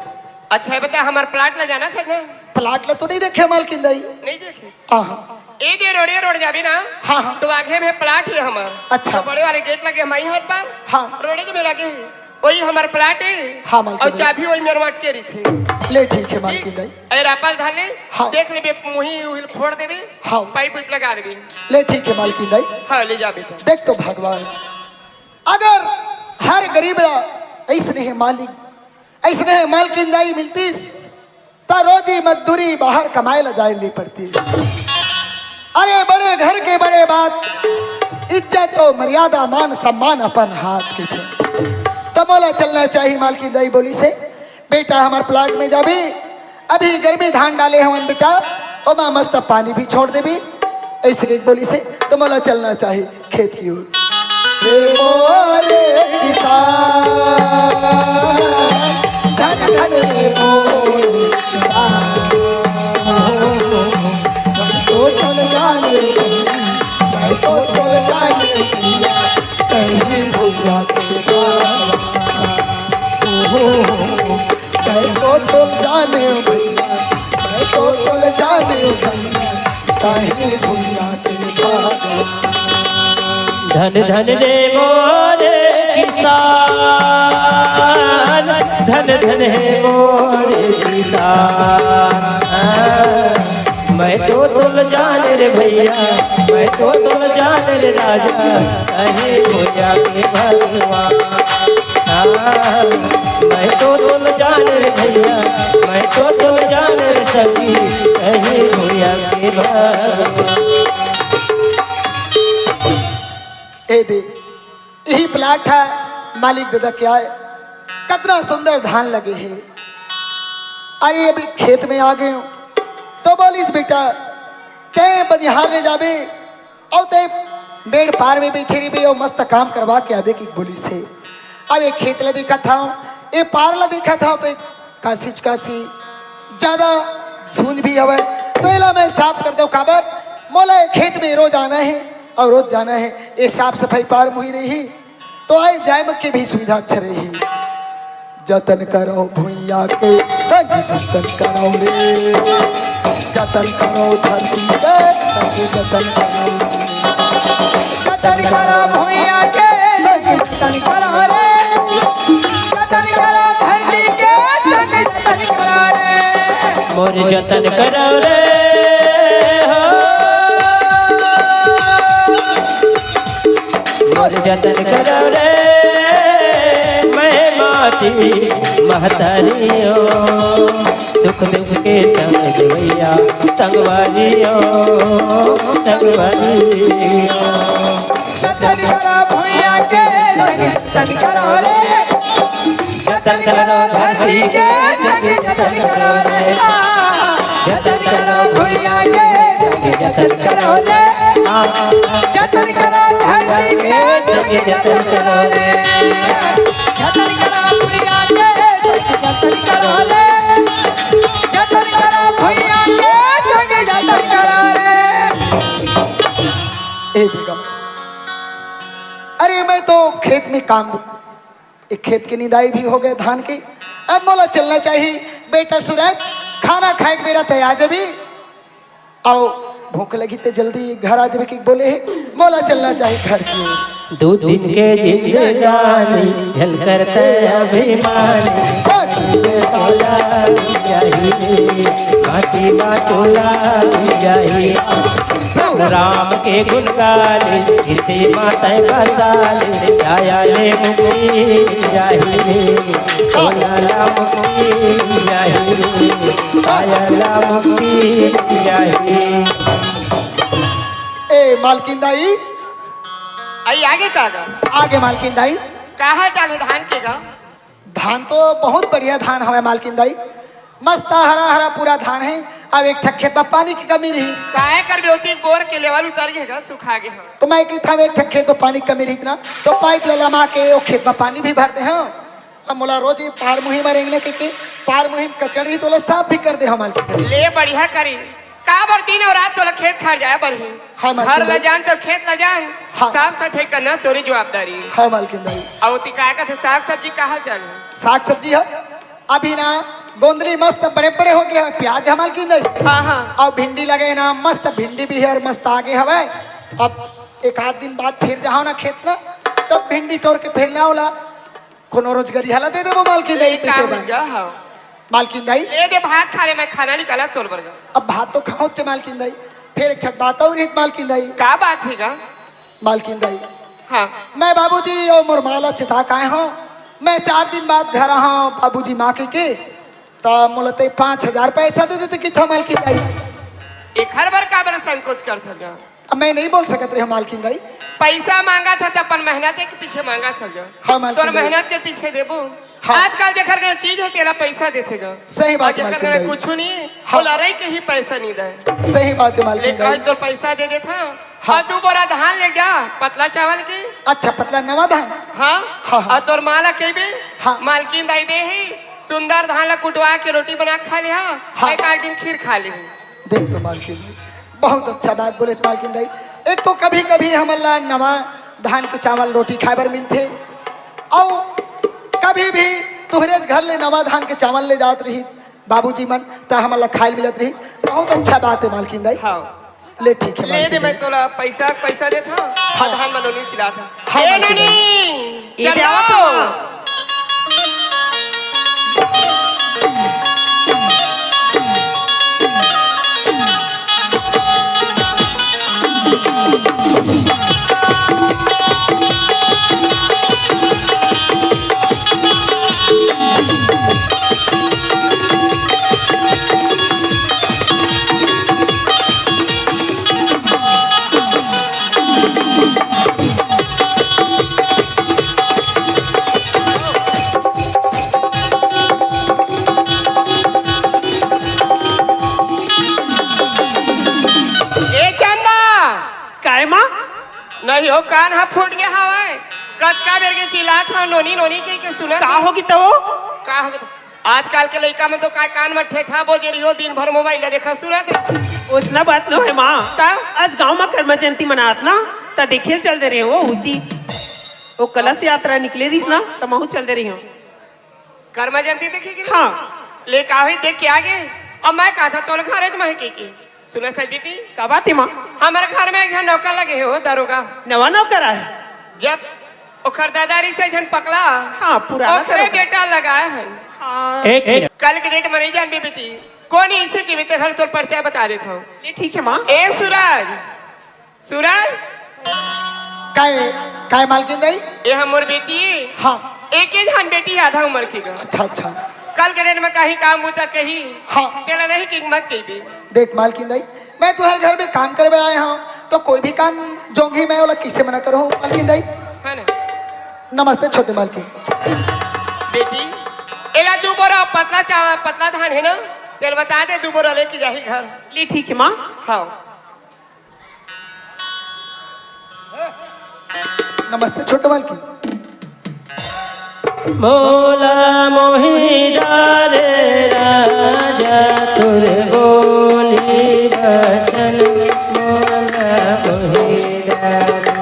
अच्छा, ये बता, हमर प्लाट ला जानत हस ना? प्लाट ला तो नहीं देखे मालकिन दाई। नहीं देखे? हाँ, हाँ। ए दे रोडे रोड जाबे ना, हाँ, हाँ। तो आगे में प्लाट हे हमर। अच्छा। तो बड़े वाले गेट लगे, हमर इहाँ पर। हाँ। रोडे के में लगे हे। वही हमर प्लाट हे। हाँ, मालकिन अउ दाई। चाबी वही मेर मटके रहिथे। ले, ठीक हे, मालकिन दाई। अरे, रापल धाले, हाँ। देख लेबे, मुही उही ल फोड़ देबे, हाँ। पाइप उइप लगा देबे। ले, ठीक हे, मालकिन दाई। हाँ, ले जा बेटा। देख तो भगवान, अगर हर गरीब ला अइसने हे मालिक, अइसने हे मालकिन दाई मिलतिस, त रोजी मजदूरी बाहर कमाए ला जाए ले पड़तिस। अरे बड़े घर के बड़े बात, इज्जत अउ मर्यादा, मान सम्मान अपन हाथ के थे। त मोला चलना चाही, मालकिन दाई बोलिस हे, बेटा हमर प्लाट में जाबे, अभी गर्मी धान डाले हवन बेटा, ओमा मस्त पानी भी छोड़ देबे, अइसे कहिके बोलिस हे, त मोला चलना चाही खेत की ओर। हे मोरे किसान, धन धन हे मोरे किसान। मैं तो चल जाने, मैं तो चल जाने भैया, कहीं भैया के द्वार। ओ हो, मैं तो चल जाने भैया, मैं तो चल जाने भैया, कहीं भैया के द्वार। धन धन हे मोरे किसान, धन धन हे मोरे किसान। मैं तो तोल जान रे भैया, मैं तो तोल जान रे राजा, कहे भैया के भगवान। हाँ, मैं तो तोल जान रे भैया, मैं तो तोल जान रे सखी, कहे भैया के भगवान। ए दे, यही प्लाट हे मालिक दादा के आय, कतना सुंदर धान लगे हे। अरे अभी खेत में आ गए हो तो बोलिस बेटा, तैं बनिहार ले जाबे अउ तैं मेड़ पार में बइठे रहिबे अउ मस्त काम करवा के आबे कि बोलिस हे। अब ये खेत ला देखत हंव, ये पार ला देखत हंव तो कासिच कासी ज्यादा झुंझ भी हवय, तो एला मैं साफ कर दंव। काबर मोला ये खेत में रोज आना हे अउ रोज जाना हे, ये साफ सफाई पार मुही रही तो आए जाए म के भी सुविधा अच्छा रही। जतन करो भुइयां के संग जतन करो रे, जतन करो धरती के संग जतन करो रे। जतन करो भुइयां के संग जतन करो रे, जतन करो धरती के संग जतन करो रे। मोर जतन करो रे, हो। मोर जतन करो रे, मैं माटी महतारी हो। सुख दुख के संग देवैया, संगवारी हो, संगवारी हो। जतन करो भुइयां के, जतन करो रे। जतन करो धरती के, जतन करो रे। जतन करो भुइयां के, जतन करो रे। जतन करो धरती के, जतन करो रे। जतन करो भुइयां के, जतन करो रे। जतन करो भुइयां के, जतन करो रे। ए बेगम, अरे मैं तो खेत में काम, एक खेत के निंदाई भी हो गए धान के, अब मोला चलना चाही। बेटा सूरज, खाना खाए के बेरा तैयार जबी, अउ भूख लगी ते जल्दी घर आ जबे कि बोले हे, मोला चलना चाही घर की ओर। दू दिन के जिंदगानी, झलकत अभिमानी, माटी में तोला जाही, माटी मा तोला जाही। प्रभु राम के गुण गाली, इसी माता बसाली, जाया ले मुक्ति जाही, तोला ला मुक्ति जाही, पाया ला मुक्ति जाही। ए मालकिन दाई, आई आगे का गा? आगे मालकिन दाई। का हाल चाल हे धान के गा? धान तो बहुत बढ़िया धान हवे मालकिन दाई। मस्त हरा हरा पूरा धान हे। अब एक ठक खेत म पानी के कमी रहिस। काय करबे, ओती बोर के लेवल उतर गे गा, सुखा गे हे। त मैं कहिथंव एक ठक खेत म पानी के कमी रहिस ना, त पाइप ल लमा के ओ खेत म पानी भी भर दे हंव। अब मोला रोज ये पार मुही म रेंगना कहिके, पार मुही म कचरा रहिस त ओला साफ भी कर दे हंव मालकिन दाई। ले बढ़िया करे, काबर दिन अउ रात तोला खेत खार जाय बर हे। हाँ, मालकिन घर ल दाई। जान त खेत ल जान, हाँ। साफ सफाई करना तोरी जवाबदारी। हाँ, मालकिन दाई। अउ ओती काय कथे, साग सब्जी कहाँ चल? साग सब्जी ह, अभी ना गोंदली मस्त बड़े बड़े हो गे हे, प्याज ह मालकिन दाई। हाँ, हाँ। अउ भिंडी लगे हे ना, मस्त भिंडी भी हे अउ मस्त आगे हवय। अब एक आध दिन बाद फिर जाहूं ना खेत ना, तब भिंडी टोर के फेर ना ओला कोनो रोजगरिहा ला दे देबो मालकिन दाई, ए, बेचे का बर। हो गया, हाँ। मालकिन दाई। ले दे भात खा ले, मैं खाना निकाला तोर बर गा। अब भात तो खाहूंच मालकिन दाई, फेर एक ठक बात अउ रहिस मालकिन दाई। का बात हे गा? मालकिन दाई। हाँ। मैं बाबूजी अउ मोर माँ ला चिता के आय हंव। मैं चार दिन बाद घर आहूं बाबूजी माँ कहिके, त मोला तैं पाँच हजार पैसा दे देते कहिथंव मालकिन दाई। एखर बर काबर संकोच करथस गा? अब मैं नहीं बोल सकत रहेंव मालकिन दाई। पैसा मांगत हस त अपन मेहनत के पीछे मांगत हस गा। हाँ, मालकिन तोर दाई। मेहनत के पीछे देबो। हाँ। आजकल जेखर करा चीज हे, तेला पैसा देथे गा। सही बात अउ जेखर मालकिन करा दाई। कुछु नहीं हे, हाँ। ओला रही के ही पैसा नहीं दे। सही बात हे मालकिन ले दाई। कहे तोर पैसा दे देथंव। हाँ। अउ दू बोरा धान ले जा, पतला चावल के। अच्छा, पतला नवा धान? हाँ। हाँ, हाँ। अउ तोर माँ ला कहिबे, हाँ। मालकिन दाई दे हे, सुंदर धान ला कुटवा के रोटी बना के खा ले, हाँ। हाँ। एक आध दिन खीर खा ले। देख तो मालकिन, बहुत अच्छा बात बोलेस मालकिन दाई। एक तो कभी-कभी हमन ला नवा धान के चावल रोटी खाए बर मिलथे, अउ कभी भी तुहरे घर ले नवा धान के चावल ले जात रहिस बाबूजी मन, त हमन ला खाए मिलत रहिस। बहुत अच्छा बात हे मालकिन दाई। हाँ। ले ठीक हे ले दे, मालकिन मैं दाई। तोला पैसा, पैसा देथंव, हाँ। धान म नोनी चिलाथंव। हाँ, ए मालकिन दाई। नोनी, ये चल क्या लो। बात है? ए चंदा! काय माँ? नहीं हो, कान ह फूट गे हवय। कतका बेर के चिल्लात हंव, नोनी, नोनी कहिके सुनत का नहीं। होगे त? का होगे त? आजकल के लइका मन तो काय कान म ठेठा बोजे रहिथे, दिन भर मोबाइल ला देखत सुनत हे। ओतना बात नोहे माँ। त? आज गांव म करमा जयंती मनात ना, त देखे ल चल दे रहेंव ओती। ओ कलश यात्रा निकले रहिस ना, त महूं चल दे रहेंव। करमा जयंती देखे के? हाँ। ले का होइस देख के आगे। अब मैं कहा था तोर घर एक महकी की। सुनत हस बेटी? का बात हे माँ? हमर घर म एक झन नौकर लगे हे, ओ दरोगा। नवा नौकर आय? जब ओखर दादा रहिस हे एक झन पकला, हाँ, पुराना ओखरे दरोगा। बेटा लगाय हन। हाँ। एक मिनट। कल के डेट म नहीं जानबे बेटी, कोन अइसे के बेटे घर तोर परिचय बता देथंव। ले ठीक हे माँ। ए सूरज, सूरज। काय, काय मालकिन दाई? ए ह मोर बेटी। हाँ। एक ही झन बेटी, आधा उमर के गा। अच्छा, अच्छा। कल के डेट म कहीं काम बूता कही, हाँ। तेला नहीं कि मत कहिबे। देख मालकिन दाई, मैं तुंहर घर म काम करे बर आय हंव, त कोई भी काम जोंघी मैं ओला कइसे मना करहूं मालकिन दाई? हे ना? नमस्ते छोटे मालकिन। बेटी, एला दू बोरा पतला चावल, पतला धान हे ना, तेला बता दे, दू बोरा लेके जाही घर। ले ठीक हे माँ। हाँ। नमस्ते छोटे मालकिन। मोला मोहि डारे राजा तोर बोली बचन, मोला मोहि डारे।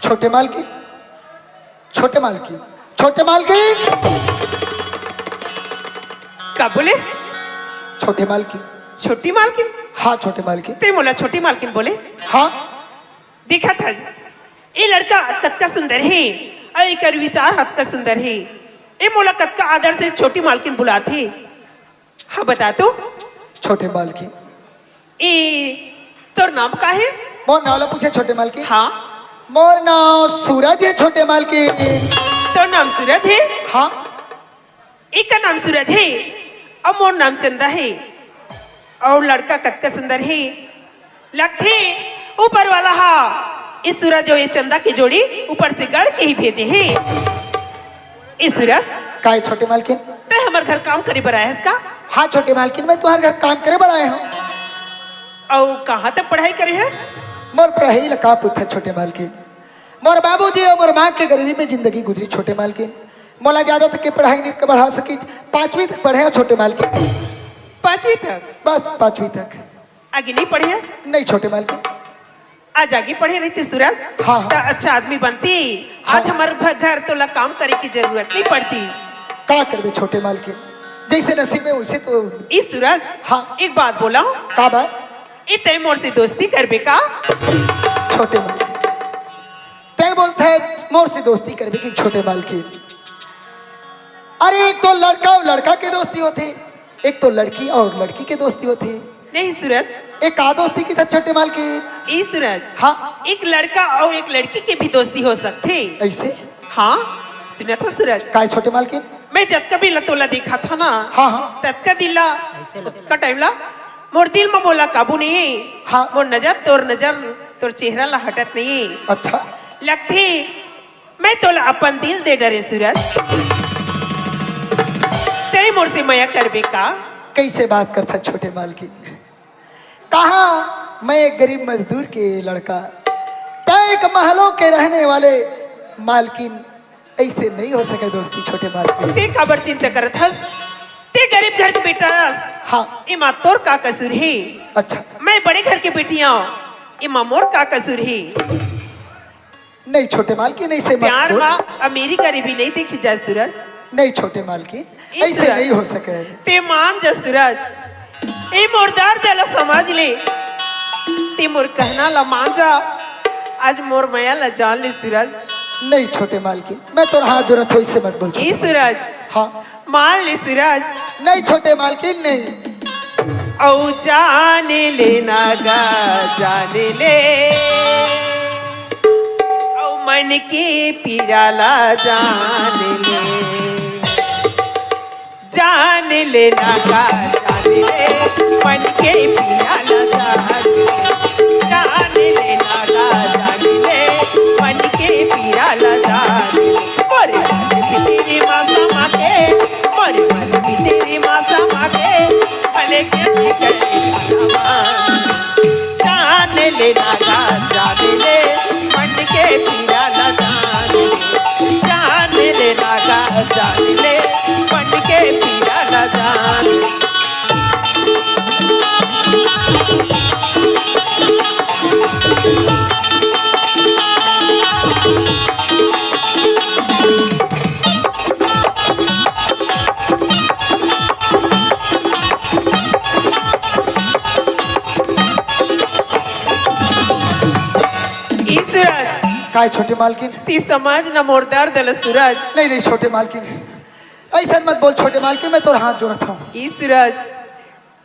छोटे मालकिन, छोटे मालकिन, छोटे मालकिन। का बोले? छोटे मालकिन। छोटी मालकिन? हाँ, छोटे मालकिन। तैं मोला छोटी मालकिन बोले? हाँ। देखत हस, ए लड़का कतका सुंदर हे, अउ एकर विचार ह कतका सुंदर हे। ए मोला कतका आदर से छोटी मालकिन बुलाथे। हाँ, बता तो। छोटे मालकिन। ए, तोर नाम का हे? मोर नाम ला पूछे छोटे मालकिन। हाँ। मोर नाम सूरज हे छोटे मालकिन। तोर नाम सूरज हे? हाँ। एकर नाम सूरज हे, अउ मोर नाम चंदा हे। अउ लड़का कतका सुंदर हे। लगथे ऊपर वाला हा ए सूरज अउ ए चंदा के जोड़ी ऊपर से गढ़ के ही भेजे हे। ए सूरज, काय छोटे मालकिन? तैं हमर घर काम करे बर आए हस का? हाँ छोटे मालकिन, मैं तुम्हारे घर काम करे बर आए हूँ। अउ कहाँ तक पढ़ाई करे हस? मोर पढ़ाई ला का पूछत छोटे मालकिन, मोर बाबूजी अउ मोर माँ के गरीबी में जिंदगी गुजरी छोटे मालकिन। मोला ज्यादा तक के पढ़ाई नहीं बढ़ा सकी, पांचवी तक पढ़े हूँ छोटे मालकिन। पांचवी तक? बस पांचवी तक। आगे नहीं पढ़े हस? नहीं छोटे मालकिन। आज आगे पढ़े रहिते सूरज, हाँ, हाँ। त अच्छा आदमी बनती। हाँ। आज हमर भ-, घर तोला काम करे की जरूरत नहीं पड़ती। का करबे छोटे मालकिन, जैसे नसीब में वैसे तो। ई सूरज, हाँ। एक बात बोला। का बात? ए तैं मोर से दोस्ती करबे का? छोटे मालकिन, तैं बोलत हस मोर से दोस्ती करबे कि छोटे मालकिन? अरे एक तो लड़का अउ लड़का के दोस्ती होथे, एक तो लड़की अउ लड़की के दोस्ती होथे। नहीं सूरज। ए का दोस्ती किथस छोटे मालकिन? ई सूरज। हाँ। एक लड़का अउ एक लड़की के भी दोस्ती हो सकथे। ऐसे? हाँ। सुनत हस सूरज? काय छोटे मालकिन? मैं जतका बेला तोला देखत हँव ना, हाँ, हाँ। ततका दिन ला, ओतका टाइम ला, मोर दिल में मोला काबू नहीं हे। हाँ। मोर नजर, तोर नजर, तोर चेहरा ला हटत नहीं हे। अच्छा। लगथे मैं तोला अपन दिल दे डरेंव सूरज। तैं मोर से मया करबे का? कैसे बात करथस छोटे मालकिन? कहाँ मैं एक गरीब मजदूर के लड़का, तैं एक महलों के रहने वाले मालकिन, ऐसे नहीं हो सके दोस्ती छोटे मालकिन। तैं काबर चिंता करत हस? तैं गरीब घर के बेटा हस। हाँ। एमा तोर का कसूर हे? अच्छा। मैं बड़े घर के बेटी हँव, एमा मोर का कसूर हे? नहीं छोटे मालकिन, ऐसे मत प्यार बोल। मा अमीरी गरीबी नहीं देखी जाए सूरज। नहीं छोटे मालकिन, ई ऐसे सूरज। नहीं हो सके। तैं मान जा सूरज, ए मोर दर्द ला समझ ले, तैं मोर कहना ला मान जा, आज मोर मया ला जान ले सूरज। नहीं छोटे मालकिन, मैं तोर हाथ जोड़त हँव, ऐसे मत बोल छोटे ई मालकिन। सूरज, हाँ। मान ले सूरज। नहीं छोटे मालकिन, नहीं। अउ जान ले ना गा, जान ले। अउ मन के पीरा ला जान ले। जान ले ना गा, जान ले। मन के पीरा ला जान ले। जान ले ना गा, जान ले। मन के पीरा ला जान ले। मोरे मन भीतरी मा समा के, मोरे मन भीतरी मा समा के, भले के भी करे भगवान। जान ले ना गा, जान ले, मन के पीरा ला जान ले। जान ले ना गा, जान ले, मन के पीरा ला जान ले। ई सूरज। काय छोटे मालकिन? तैं समझ ना मोर दर्द ल सूरज। नहीं, नहीं, छोटे मालकिन, ऐसन मत बोल छोटे मालकिन, मैं तोर हाथ जोड़त हँव। ई सूरज,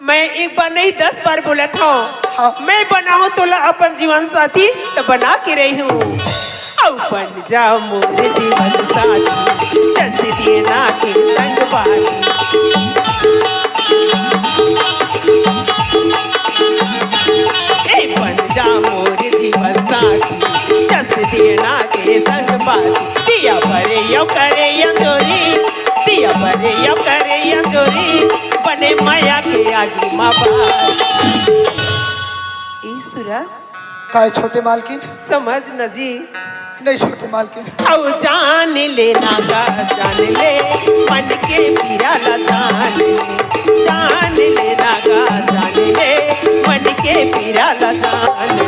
मैं एक बार नहीं, दस बार बोलत हँव। हाँ। मैं बनाहूँ तोला अपन जीवन साथी, त बना के रहिहूँ। अउ बन जा मोर जीवन साथी, जस देना के संग बारी। ए बन जा मोर जीवन साथी, जस देना के संग बारी। दिया बरे यव करे अंजोरी, दिया बरे यव करे अंजोरी, बने मया के आगी मा बार। ई सूरज। काय छोटे मालकिन? समझ न जी। नहीं छोटे मालकिन। अउ जान ले ना गा, जान ले, मन के पीरा ला जान ले। जान ले ना गा, जान ले, मन के पीरा ला जान ले।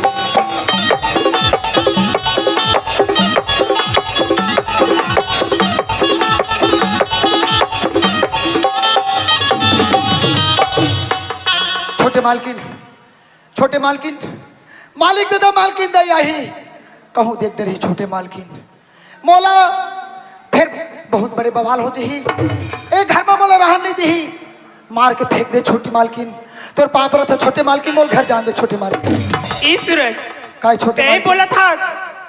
छोटे मालकिन, छोटे मालकिन, मालिक दादा, मालकिन दाई आही, कहूँ देख डरही छोटे मालकिन, मोला फिर बहुत बड़े बवाल हो जही। ए घर में मोला रहन नहीं देही, मार के फेंक दे छोटी मालकिन। तोर पाँव परत हँव छोटे मालकिन, मोला घर जान दे छोटे मालकिन। ई सूरज, काय छोटे तैं मालकिन? बोलत हस,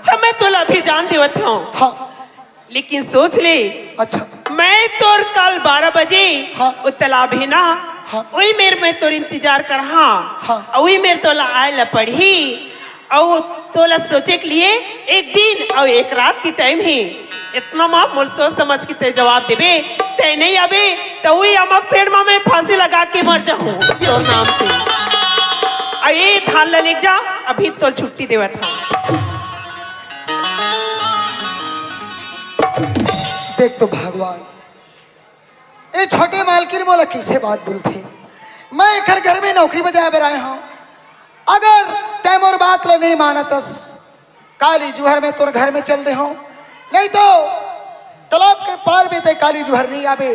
हाँ, मैं तोला अभी जान देवत हँव। हाँ। लेकिन सोच ले, अच्छा। मैं तोर कल बारह बजे हाँ। ओ तालाब हे ना, हाँ। ओही मेर मैं तोर इंतजार करहूँ। हाँ। अउ ओही मेर तोला आय ला पड़ही। अउ तोला सोचे के लिए एक दिन अउ एक रात के टाइम हे। इतना मा मोला सोच समझ के तैं जवाब देबे, तैं नइ आबे, त ओही अमक पेड़ मा मैं फांसी लगा के मर जाहूँ। तोर नाम से। अउ ए धान ला लेके जा, अभी तोला छुट्टी देवत हँव। देख तो भगवान, ए छोटे मालकिन मोला कइसे बात बोलथे। मैं एकर घर में नौकरी बजाए बर आए हँव। अगर तैं मोर बात ला नइ मानत हस, काली जुहर मैं तोर घर में चल देहूँ, नहीं तो तालाब के पार में तैं काली जुहर नइ आबे,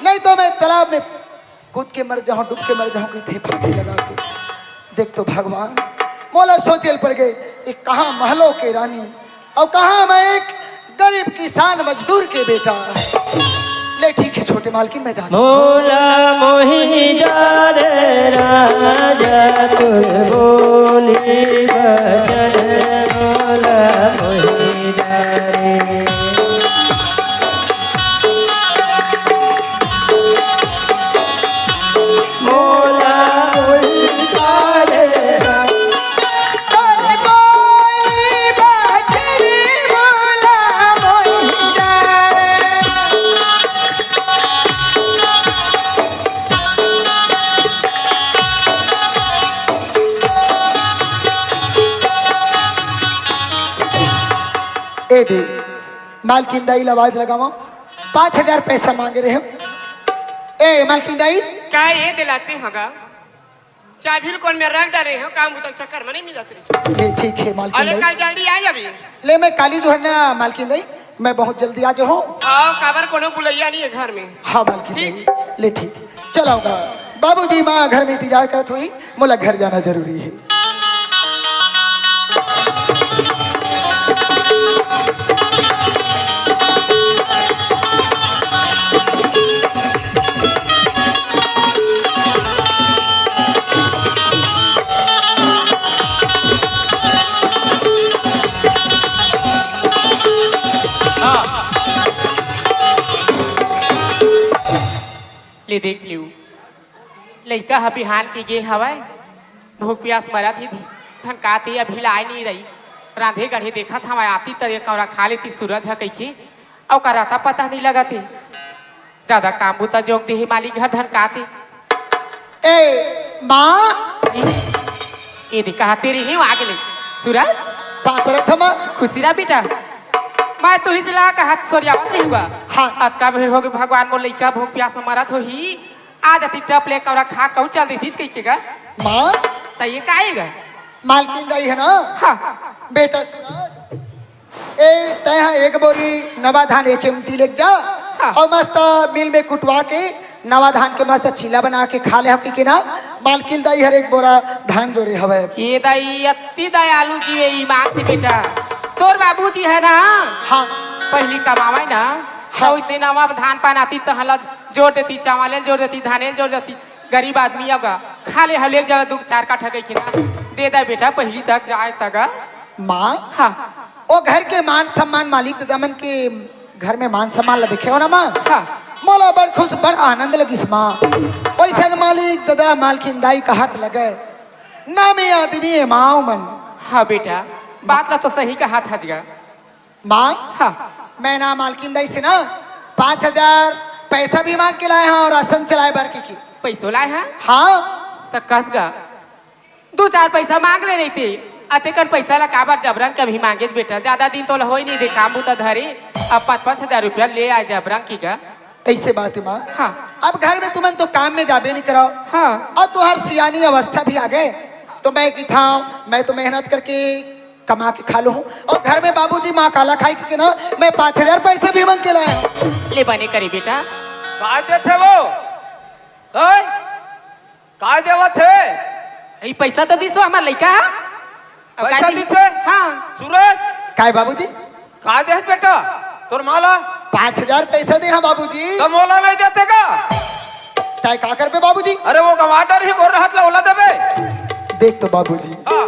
नहीं तो मैं तालाब में कूद के मर जाहूँ, डूब के मर जाहूँ, कहिथे फांसी लगा के। देख तो भगवान, मोला सोचे ल पड़ गे, ये कहाँ महलों के रानी अउ कहाँ मैं एक गरीब किसान मजदूर के बेटा। ले ठीक हे छोटे मालकिन, मैं जाता हूँ। मोला मोहि जा रे राजा, तोर बोली बचन, मोला मोहि जा रे। मोला मोहि जा रे। अरे कोई बात नहीं, मोला मोहि जा रे। ए दे, मालकिन दाई ला आवाज लगावा, पाँच हजार पैसा मांगे रहे हो। ए मालकिन दाई, का ए दिलाते हगा? चाभी ल कोन में रख डरे हो, काम बुता चक्कर में नहीं मिलत रही। ले ठीक हे मालकिन अरे दाई। कल जल्दी आ जाबी। ले मैं काली जुहर ना मालकिन दाई, मैं बहुत जल्दी आ जाहूँ। आओ, काबर कोनो बुलैया नहीं है घर में। हाँ मालकिन ठीक। दाई, ले ठीक। चलाऊंगा। बाबूजी माँ घर में इंतजार करत होही, मोला घर जाना जरूरी हे। ले देख लियो, लइका ह बिहान के गे हवय, भूख पियास मरत ही धनकाते अभी लाय नइ रही। रांधे गढ़े देखत हवय, आती त एक कौरा खा लेती सूरज ह कहिके, अउ ओकर अता पता नइ लगत हे। जादा काम बुता जोंक देही मालिक घर धनकाते। ए माँ, ए दे कहा तेरी ही आगे ले। सूरज, पाँव परत हँव माँ। खुशी रह बेटा। मैं तुही जिला का हाथ सोरियावत रही हुआ। हाँ। अतका बेर होगे भगवान मोर लइका भूख पियास में मरत होही। आ जाती टप ले कौरा खा कहूँ चल देतीस कहिके गा। माँ। त ये का हे गा? मालकिन दाई हे ना? हाँ। बेटा सूरज, ए, तैं हा एक बोरी नवा धान एच एम टी लेके जा, हाँ। अउ मस्त मिल में कुटवा के नवा धान के मस्त चीला बना के खा ले, हम कहिके ना, मालकिन दाई हर एक बोरा धान जोरे हवय। ए दाई, अति दयालु जीव ए, ईमान से बेटा। तोर बाबूजी हे ना, हाँ। पहिली कमावय ना, हाँ। त ओइसने नवा धान पान आती त हला जोर देती, चावल जोर देती, धान जोर देती। गरीब आदमी अगा, खा ले हले एक जगह दू चार काठा कहिके ना, दे दे बेटा, पहिली तक जाए तक। माँ, हाँ। ओ घर के मान सम्मान मालिक ददा मन के घर में मान सम्मान ला देखे हो ना माँ? हाँ। मोला बड़ खुश, बड़ आनंद लगिस माँ। ओइसन मालिक ददा मालकिन दाई कहत लगे, नामी आदमी ए माँ मन। हाँ बेटा, बात ला तो सही कहत हस गा। माँ, हाँ। मैं ना मालकिन दाई से ना पाँच हजार पैसा भी मांग के लाए हँव अउ राशन चलाए बर कहिके। पैसो लाए हस? हाँ। त कस गा, दू चार पैसा मांग ले रहिते, अतेकन पैसा ला काबर जबरन के अभी मांगेच बेटा, जादा दिन तोला होय नइ दे काम बुता धरे, अब पाँच पाँच हजार रुपया ले आए जबरन कहिके गा। अइसे बात हे माँ। हाँ। अब घर में तुमन तो काम में जाबे नइ करव। हाँ। अउ तुँहर सियानी अवस्था भी आगे, त मैं कहिथँव, मैं तो मेहनत करके कमा के खा लूँ। अउ घर में बाबूजी माँ काला खाई कहिके ना, मैं पाँच हजार पैसा भी मांग के लाए हँव। ले बने करे बेटा। का देथे वो? हैं? का देवत हे? ई पैसा तो दिस वो हमर लइका ह। अब पैसा का दी? दिस हे? हाँ। सूरज? काय बाबूजी? का देहे बेटा? तोर माँ ला? पाँच हजार पैसा दे हँव बाबूजी। त मोला नइ देते का? त तैं का करबे बाबूजी? अरे वो गंवा डरही, मोर रहत ला ओला देबे। देख तो बाबूजी, हाँ।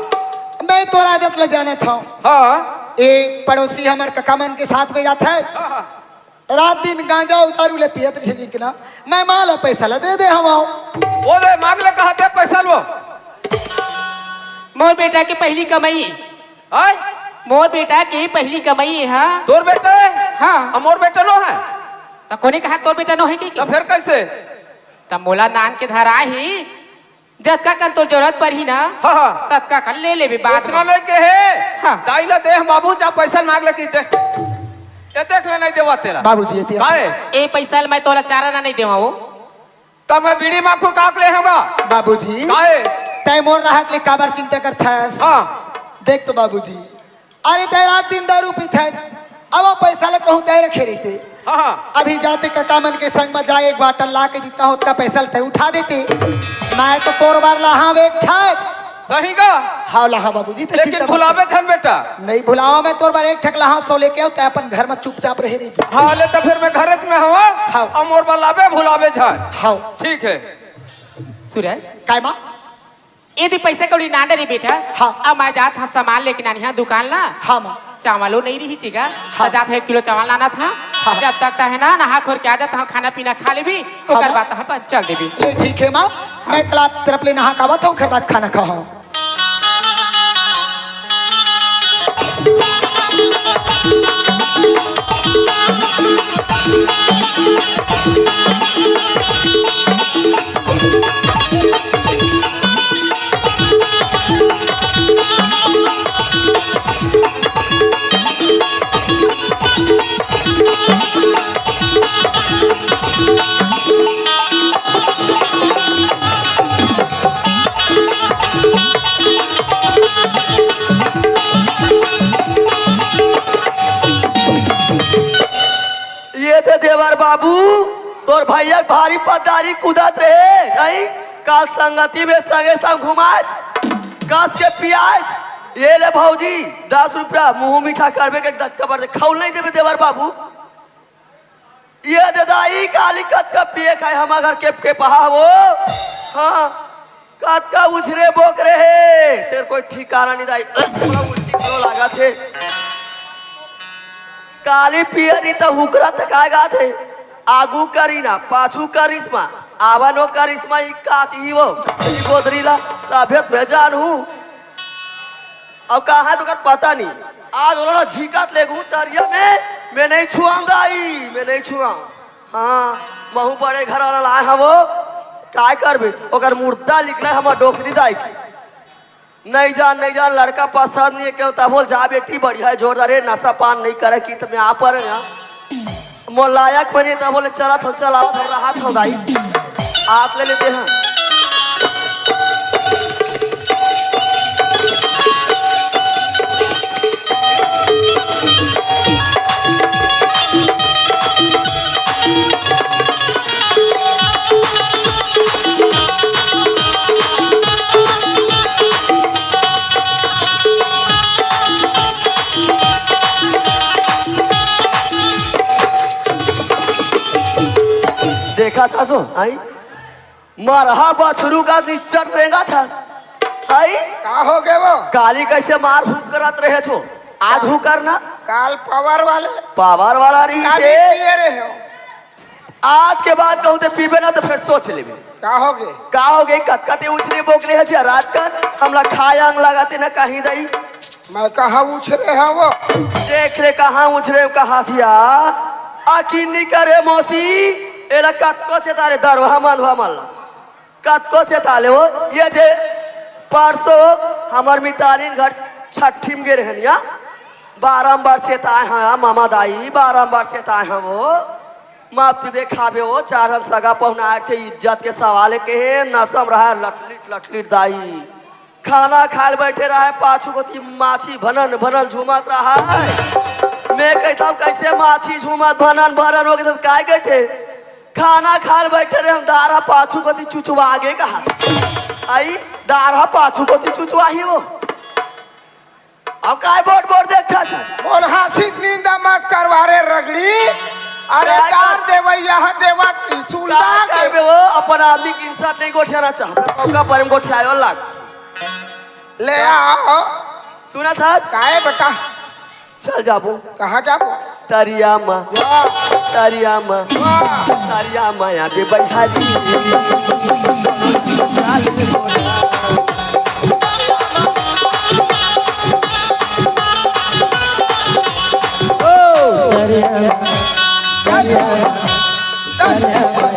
मैं तोर आदत ला जानत हंव। हाँ। ए पड़ोसी हमर कका मन के साथ में जात हे। हाँ, हाँ। रात दिन गांजा अउ दारू ले पियत रहिथे कि ना, मैं मां ला पैसा ला दे दे हंव। वो ले मांग ले, कहां दे पैसा लो। मोर बेटा के पहिली कमई। आय? मोर बेटा के पहिली कमई हे। तोर बेटा हे? हाँ। अउ मोर बेटा नो हे? त कोने कहा तोर बेटा नो हे कि? त फेर कइसे? त मोला नान के धरा ही, जतका कन तोर जरूरत परही ना, हाँ, हाँ। ततका कन ले लेबे बाद ओसना में। लेके हे। हाँ। दाई ला दे, बाबू जा पैसा मांग ले कि दे। ये देख ले, नहीं देवा तेला। बाबूजी, ये तेरा काहे? ए पैसा ल मैं तोला चार आना नहीं देवा वो। त मैं बीड़ी माखुर काक ले हंव गा। बाबूजी, काहे? तैं मोर रहत ले काबर चिंता करथस? हाँ। देख तो बाबूजी, अरे तैं रात दिन दारू पीथस, अब वो पैसा ल कहूं तैं रखे रहिते। हाँ, हाँ। अभी जाते कका मन के संग में जा, एक बाटल ला के देता हंव, ओतका पैसा ल तैं उठा देते। मैं तो तोर बर लाहंव एक ठक। सही का? हाँ लाहंव बाबूजी, तैं लेकिन चिंता मत भुलाबे कर। झन बेटा। नहीं भुलावंव मैं तोर बर एक ठक लाहंव, सौ लेके आव, तैं अपन घर में चुपचाप रहे रहिबे। हाँ, ले त फेर मैं घरेच में हंव। हाँ। अउ मोर बर लाबे, भुलाबे झन। हाँ। ठीक हे। सुरज। काय माँ? ए दे पैसा कौड़ी ना डरे बेटा। हाँ। अब मैं जात हंव सामान लेके नानी हा दुकान ला। हाँ माँ। चावलो नहीं रहिस हे गा। हाँ। त जात हंव एक किलो चावल लानत हंव। हाँ। जब तक तैं हे ना, नहा खोर के आ जात हंव, खाना पीना खा लेबे, हाँ ओकर माँ। बाद तैं अपन चल देबे। ले ठीक हे माँ, मैं तालाब तरफ ले नहा के आवत हंव, ओकर बाद खाना खाहूं। ये दे देवर बाबू, तोर भैया भारी पदारी कूदत रहे, नहीं? काल संगति में संगे संग घुमाच, कस के पियाच। ये ले भौजी, दस रुपया मुंह मीठा करबे के दतका बर दे, खौल नहीं देबे देवर बाबू। ये दे दाई, काली कतका पिए खाए, हमर घर के, के पहा वो। हाँ, कतका उछरे बोकरे हे, तेर कोई ठिकाना नहीं दाई। थोड़ा उल्टी क्यों लागत हे? काली पियरी त हुकरा त काय गात हे? आगू करिना, पाछू करिश्मा, आवा नो करिश्मा, ई काच ई वो, ई गोदरी ला, तभे त मैं जानहूं। अब कहाँ हे तो कर पता नहीं। आज ओला झींकत लेगहूं तरिया में, मैं नहीं छुआंव दाई, मैं नहीं छुआंव। हाँ, महूं बड़े घर वाला लाय हंव वो, काय करबे, ओकर मुर्दा निकले हमर डोकरी दाई के। नहीं जान, नहीं जान, लड़का पसंद नहीं हे, क्यों तब बोल, जा बेटी, बढ़िया हे, जोरदार हे, नशा पान नहीं करे कि त मैं आ पर यहाँ। मोर लायक बने त बोले, चलत हंव, चलावत हंव, रहत हंव दाई। आप ले लेते हैं। देखा था सो, आई? मरहा बछरू का निच्चट रेंगा था। आई? का हो गए वो? काली कैसे मार हुकरत रहे छो? आज हुकर ना? काल पावर वाले। पावर वाला रही काली से। पिए रहे हो। आज के बाद कहूं ते पीबे ना तो फिर सोच लेबे। का हो गए? का हो गए? कतका ते उछरे बोकरे हे जिया रात कन? हमला खाए अंग लगाते ना कहीं दई। मैं कहाँ उछरे हंव वो? देख ले कहाँ उछरे कहा थिया। अकिन नी करे मौसी, एला कतको चेता ले दरवा मंदवा मन ला। कतको चेता ले वो, ये दे परसों हमर मितानिन घर छट्ठी में गे रहन या। बारंबार चेताए हंव, मामा दाई, बारंबार चेताए हंव वो। मत पीबे खाबे वो, चार झन सगा पहुना आए थे, इज्जत के सवाल हे, कहे नशा में रहा लटलिट, लटलिट दाई। खाना खाए ल बैठे रहा, पाछू कोती माछी भनन भनन झूमत रहा। मैं कहता हूँ, कैसे माछी झूमत भनन भनन हो गए, तो काय कहते? खाना खाए ल बैठे रहे हम, दार ह पाछू कोती चुचवा गे कहा। आई, दार ह पाछू कोती चुचवा ही वो। अब काय बोट बोट देखता छो? मोर हंसी के निंदा मत करवा रे रगड़ी। अरे का दार कर- देवइया ह देवत नहीं, सुलदा का के। करबे वो, अपन आदमी के इंसान नहीं गोठियाना चाहबे, मौका पर हम गोठियाए वाला लाग। ले आओ। सुना था? काहे बेटा? चल जाबो। कहाँ जाबो? तरिया मा। जा। तरिया मा। वाह। तरिया मा आबे बइहारी। ओ, तरिया मा। तरिया मा।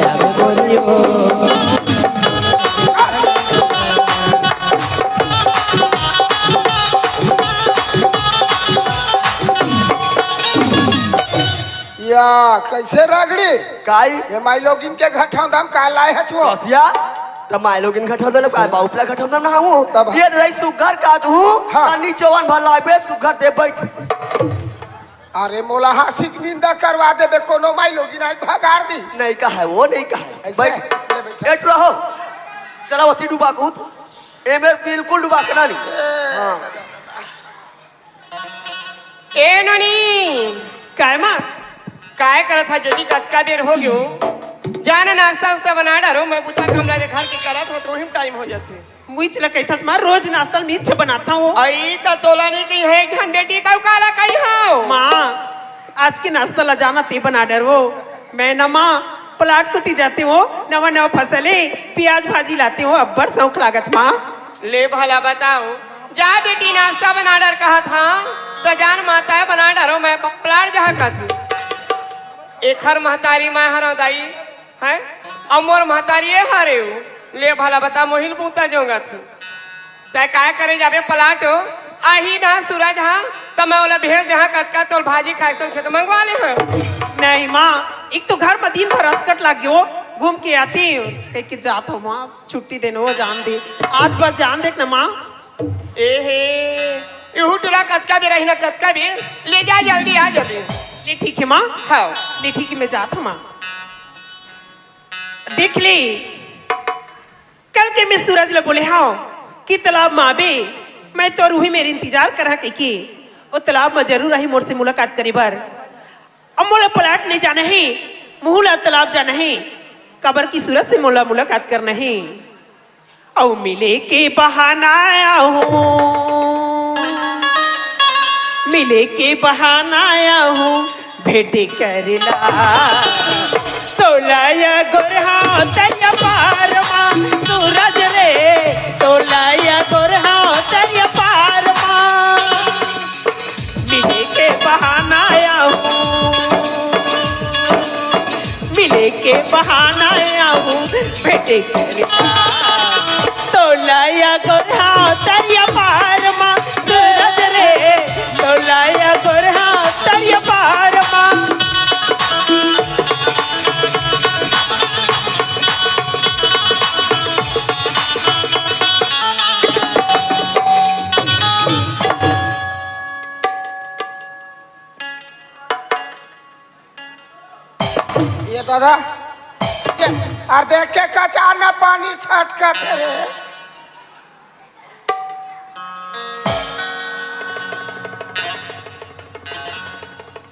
या, कैसे रगड़ी? काई? ये माई लोगिन के घटौंदा म का लाए हच वो? कसिया? त माई लोगिन घटौंदा ल, आ, बाउपला घटौंदा न हूँ। तब ये रही सुग्घर काज हूँ, हाँ। त नीचोवन भर लाए बे सुग्घर दे बैठ। अरे मोला हाँसी के निंदा करवा देबे, कोनो माई लोगिन आए भगार दी। नहीं कहा है, वो नहीं कहा है। ऐसे? बैठ। ले बैठ। बैठ रहो। चला ओती डुबा कूद। ए मेर बिल्कुल डुबा के ना नहीं। ए, हाँ। ए नोनी। काय माँ? काय करत हा बेटी, कतका बेर हो गयो? जा ना नाश्ता उस्ता बना डारो, मैं बुता कमला के घर के करत हो, तो वही टाइम हो जाथे। मुइच ल कहिथस माँ, रोज नाश्ता ल मीच बनाता हूँ। अई त तोला नहीं कही है, एक घन बेटी तऊ काला कही हो। माँ, आज के नाश्ता ला जाना ते बना डर वो। मैं न माँ, प्लाट कोती जाते हो, नवा नवा फसल है, प्याज भाजी लाते हो, अब्बड़ शौक लागत माँ। ले भला बताओ, जा बेटी नाश्ता बना डर कहत हा, त जान माता है बना डरो, मैं प-, प्लाट जहाँ कहत हूँ। एखर महतारी मैं हरो दाई, हैं? अउ मोर महतारी ए हरे उ। ले भला बता, मोहिल बूता जोंगत हूँ। तै काय करे जाबे पलाटो? आही ना सूरज हा, त मैं ओला भेज दे हा, कतका तोर भाजी खाए संग खेत मंगवा ले हा। नहीं माँ, एक तो घर में दिन भर असकट लग गयो, घूम के आती हूँ, कह के जात हो माँ, छुट्टी देनो हो, जान दे, आज बस जान दे ना माँ। ए हे, इहू टुरा कतका बेर रही ना, कतका बेर, ले जा जल्दी आ जाबे। ले ठीक है माँ। हाँ। ले ठीक है, मैं जात हूँ माँ। देख ले, कल के मैं सूरज ल बोले हव कि तालाब म आबे, मैं तो रूही मेर इंतजार करहा कहिके। ओ तालाब म जरूर आही मोर से मुलाकात करे बर। अब मोला पलाट नहीं जाना हे, मुहूला तालाब जाना हे, काबर कि सूरज से मोला मुलाकात करना हे। अउ मिले के बहाना आहूँ, मिले के बहाना आहूँ, भेंट करेला। तोला या गोरहा तरिया पार मा, सूरज रे, तोला या गोरहा तरिया पार मा। मिले के बहाना आहूँ, मिले के बहाना आहूँ, भेंट करेला। तोला या गोरहा तरिया पार मा, सूरज रे, तोला या गोरहा तरिया पार मा। ये दादा, ये, अरे देख के कचार ना पानी छटकत हे रे।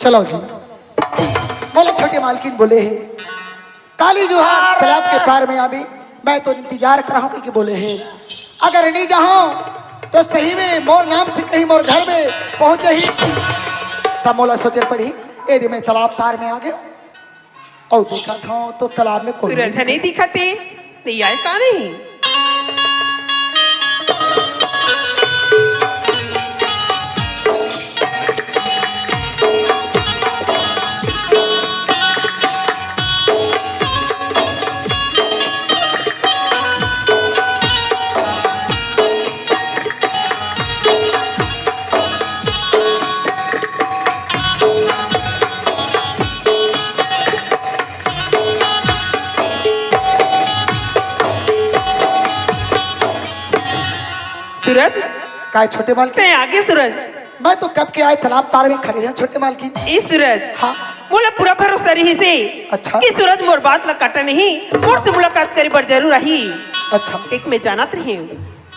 चलो जी, बोले छोटी मालकिन बोले हे, काली जो है अरे! तालाब के पार में आबे, मैं तो इंतजार कर रहा हूँ कि बोले हे, अगर नहीं जाऊँ तो सही में मोर नाम से कहीं मोर घर में पहुँच जाही। तब मोला सोचे पड़ी, ए दे मैं तालाब पार में आ गयो। अउ देखत हव तो तालाब में कोई सूरज नहीं दिखत हे, नहीं आए का नहीं? सूरज, काय छोटे मालकिन? तैं आगे सूरज। मैं तो कब के आए तालाब पार में खड़े हैं छोटे मालकिन। ए सूरज, हाँ। मोला पूरा भरोसा रहिस हे अच्छा। कि सूरज मोर बात ला काटा नहीं, मोर से मुलाकात करे बर जरूर आही। अच्छा। एक मैं जानत रही हूँ।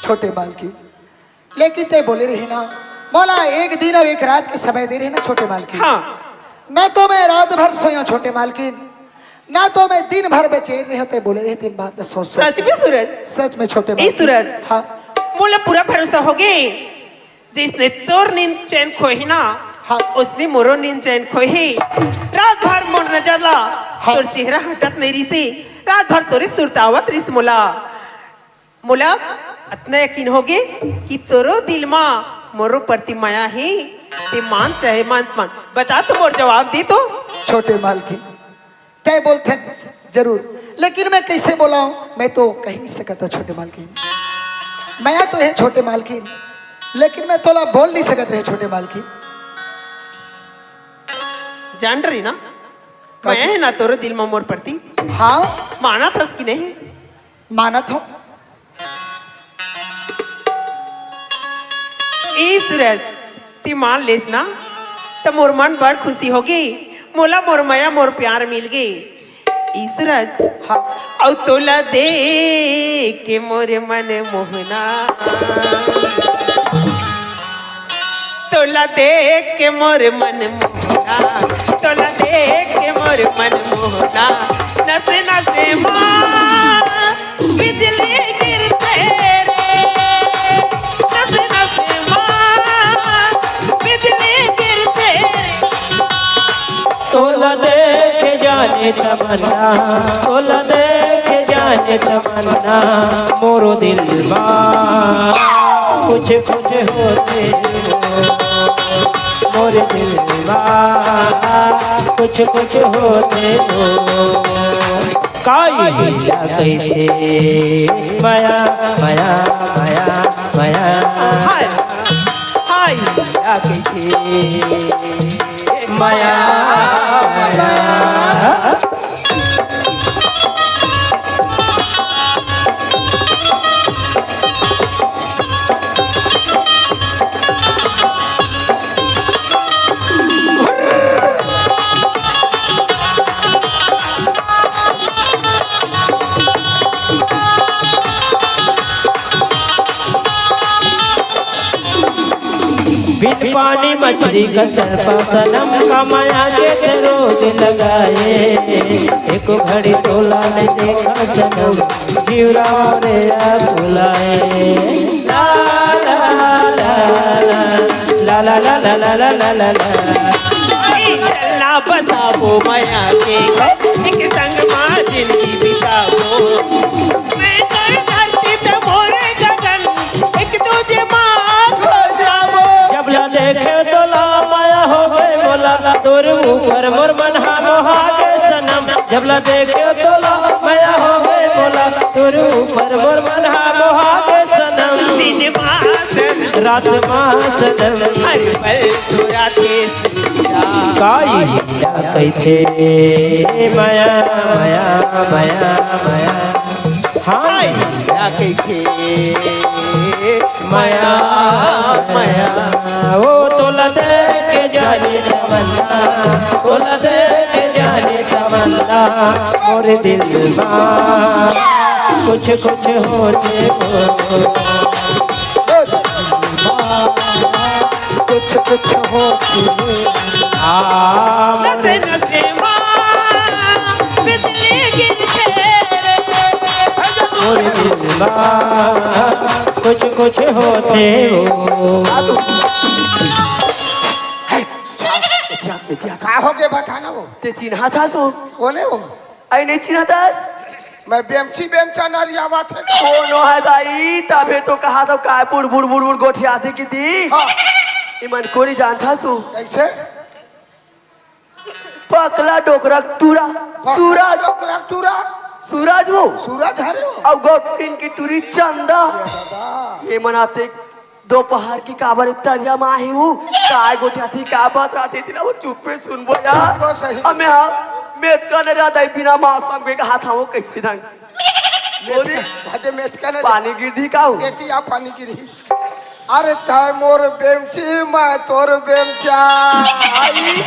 छोटे मालकिन, लेकिन तैं बोले रहे ना, मोला एक दिन अउ एक रात के समय दे रहे ना छोटे मालकिन। हाँ। ना तो मैं रात भर सोया हूँ छोटे मालकिन, ना तो मैं दिन भर बेचैन रहे होते बोले रहे तीन बात में सोच सोच। सच में सूरज? सच में छोटे ए मालकिन। सूरज, हाँ। मोला पूरा भरोसा होगे, जइसने तोर नींद चैन खोही ना, हाँ। उसने मोरो नींद चैन खोही। रात भर मोर नजर ला, हाँ। तोर चेहरा हटत नहीं रहिसे, रात भर तोरे सुरतावत रहिस मोला। मोला अतना यकीन होगे कि तोरो दिल मा मोरो प्रति मया हे। ते मान चाहे मत मान, बता तो मोर जवाब दे तो। छोटे मालकिन, तय बोलथे जरूर, लेकिन मैं कैसे बोलाऊं? मैं तो कह नहीं सकता छोटे मालकिन। मया तो है छोटे मालकिन, लेकिन मैं तोला बोल नहीं सकत रहे छोटे मालकिन। जान रही ना, का मया जी? है ना तोरो दिल मा मोर प्रति। हाँ। मानत हस कि नहीं? मानत हो। ए सूरज, ती मान लेस ना, त मोर मन बड़ खुशी होगे। मोला मोर मया, मोर प्यार मिल गे। ए सूरज, हाँ। अउ तोला देख के मोर मन मोहना। तोला देख के मोर मन मोहना, तोला देख के मोर मन मोहना, नस नस मा बिजली गिरथे रे, नस नस मा बिजली गिरथे रे। तोला देख जाने तमन्ना, तोला देख जाने तमन्ना, मोरो दिल मा कुछ कुछ होथे हो, मोर दिल मा कुछ कुछ होथे हो। काई कहिथे मया, मया, मया, मया। हाय, हाय। का कहिथे मया, मया। बिन पानी मछली का तरपा सनम, का मया के ते रोज लगाए। एको घड़ी तोला नहीं देखा सनम, जीवरा रे आ बुलाए। ला, ला, ला, ला, ला। चलना बताबो मया के, एक संग मा जिनगी बिताबो। मैं तोर धरती ते मोरे गगन, एक दूजे मा खो जाबो। जब ला देखे तोला मया होगे मोला, तोर ऊपर मोर मन हा मोहा गे सनम। जब ला देखे तोला मया होगे मोला, तोर ऊपर मोर मन हा मोहा गे सनम। दिन मा सनम, रात मा सनम, हर पल तोरा के सोचा। काई कहिथे मया, मया, मया, मया। हाँ। का कहिथे मया, मया। ओ तोला देख जाने तमन्ना, तोला देख जाने तमन्ना, मोर दिल मा कुछ कुछ होथे हो। कुछ कुछ होथे हो। आ, मोर नसे नसे मा बिजली गिरथे रे। मोर दिल मा कुछ कुछ होथे हो। है, बेटिया, बेटिया, का होगे बता ना वो? ते चिन्हाथस ओ? कोन हे वो? अई नहीं चिन्हाथस? मैं बेमची बेमचा नरियावत हे। कोनो हे दाई, तभे तो कहाथंव काय बुड़ बुड़ बुड़ बुड़ गोठियाथे किती। हाँ। इमन कोन हे जानथस ओ? कैसे? पकला डोकरा टूरा, पकला सूरज। डोकरा टूरा। सूरज वो। सूरज हरे वो। अउ गोठिन की टूरी चंदा। ये दादा। ये मन आते दोपहर की काबर तरिया मा आही हूँ, काय गोठियाथे, काय बतराथे, तेला वो चुप्पे सुनबो यार। सुनबो सही। अमे हा मेतका नरिया दाई बिना मौसम के कहाथंव वो कैसे ढंग। मेतका, बोले, भाजे मेतका नरिया। पानी गिर दिही का हो? देती आ पानी गिरी। अरे तैं मोर बेमची, मैं तोर बेमचा। आई,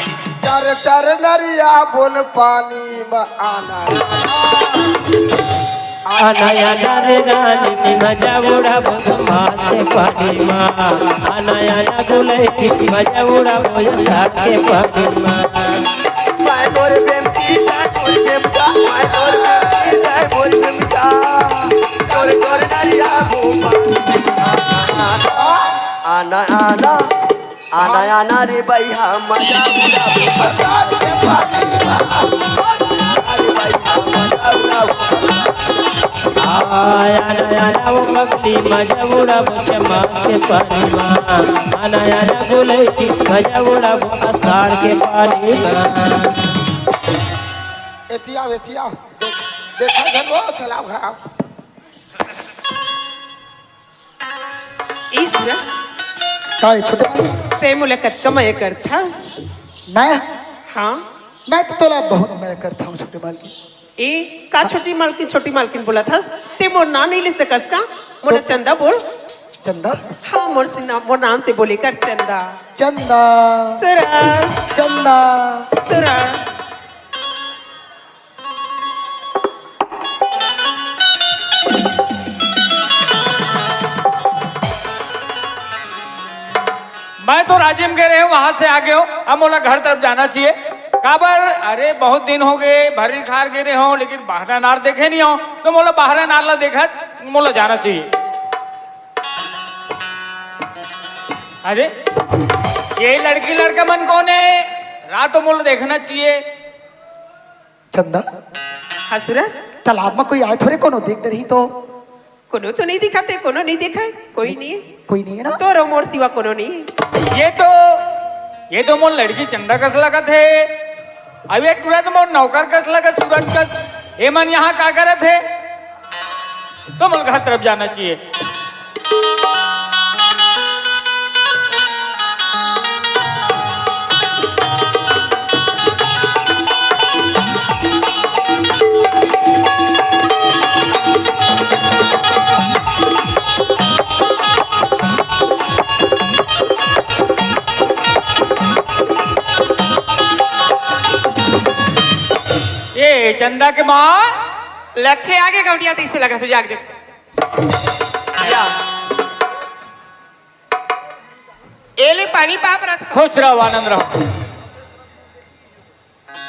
टर टर नरिया बोन पानी मा आना। आना आना रे रानी, मजा उड़ाबो मार के पानी मा। आना आना गुलैची, मजा उड़ाबो सार के पानी मा। माय मोर बेमकी, माय मोर बेमका, माय मोर बेमकी, माय मोर बेमका, तोर तोर नरिया घूमा। आना आना, आना आना रे भैया, मजा उड़ाबो बरसात के पानी मा। अरे भैया, मजा उड़ाबो। आया नया नव पगली मजा उड़ाबो चमार के पानी मा। आना आना गुलैची मजा उड़ाबो असार के पानी मा। एतिया, एतिया। देख, देखा घर वो, चलाओ घर। ईश्वर, का है छोटे मालकिन? ते मोला कतका मया करथस? मैं? हाँ। मैं तो तोला बहुत मया करता हूँ छोटे मालकिन। ए, का छोटी मालकिन, छोटी मालकिन बोलत हस? ते मोर नाम नहीं ले सकस का? मोला तो चंदा बोल। चंदा? हाँ, मोर से ना, मोर नाम से बोले कर चंदा। चंदा। सुरज। चंदा। सुरज। मैं तो राजिम गे रहेंव, वहां से आ गेंव, अब मोला घर तरफ जाना चाहिए। काबर? अरे, बहुत दिन हो गए, भर्री खार गे रहेंव, लेकिन बहरा नार देखे नहीं हों, तो मोला बहरा नार ला देखत मोला जाना चाहिए। अरे, ये लड़की लड़का मन कौन है? रा तो मोला देखना चाहिए। चंदा, हाँ सुरज। तालाब मा कोई आए थोरे, कोनो देख डरही तो? कोनो तो नहीं दिखत हे, कोनो नहीं दिखत हे, कोई नहीं हे। कोई नहीं है ना? तोर अउ मोर सिवा कोनो नहीं हे। ये तो, ये तो मोर लड़की चंदा कस लगत हे। अब ये टुरा तो मोर नौकर कस लगत, सुरज कस। ये मन यहाँ का करत हे? तो मोला घर तरफ जाना चाहिए। ए चंदा के माँ। लगथे आगे गौटिया तइसे लगत हे, जाके देख। या। ए ले पानी पाप रथ। खुश रहो, आनंद रहो।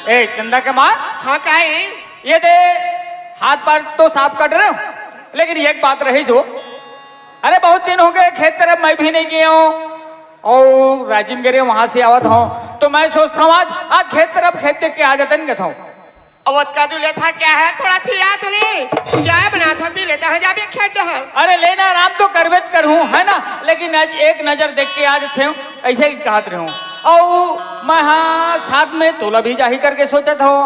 ए चंदा के माँ। हाँ, का हे? ये दे, हाथ पैर तो साफ कर रहे हो, लेकिन एक बात रही सो, अरे बहुत दिन हो गए खेत तरफ मैं भी नहीं गया हूँ, और राजिम गे रहेंव वहां से आवत हूँ, तो मैं सोचता हूँ आज, आज खेत तरफ खेत देख के आ जाता नहीं कहता हूँ। अब ओतका दूर ले था क्या है, थोड़ा थिरा तो ले। चाय बना था, पी लेता है, जा भी खेत डहर। अरे लेना आराम तो करबेच करहूँ, है ना, लेकिन आज एक नजर देख के आ जाते हूँ, ऐसे ही कहत रहूँ। और मैं हाँ साथ में तोला भी जाही करके सोचत हूँ।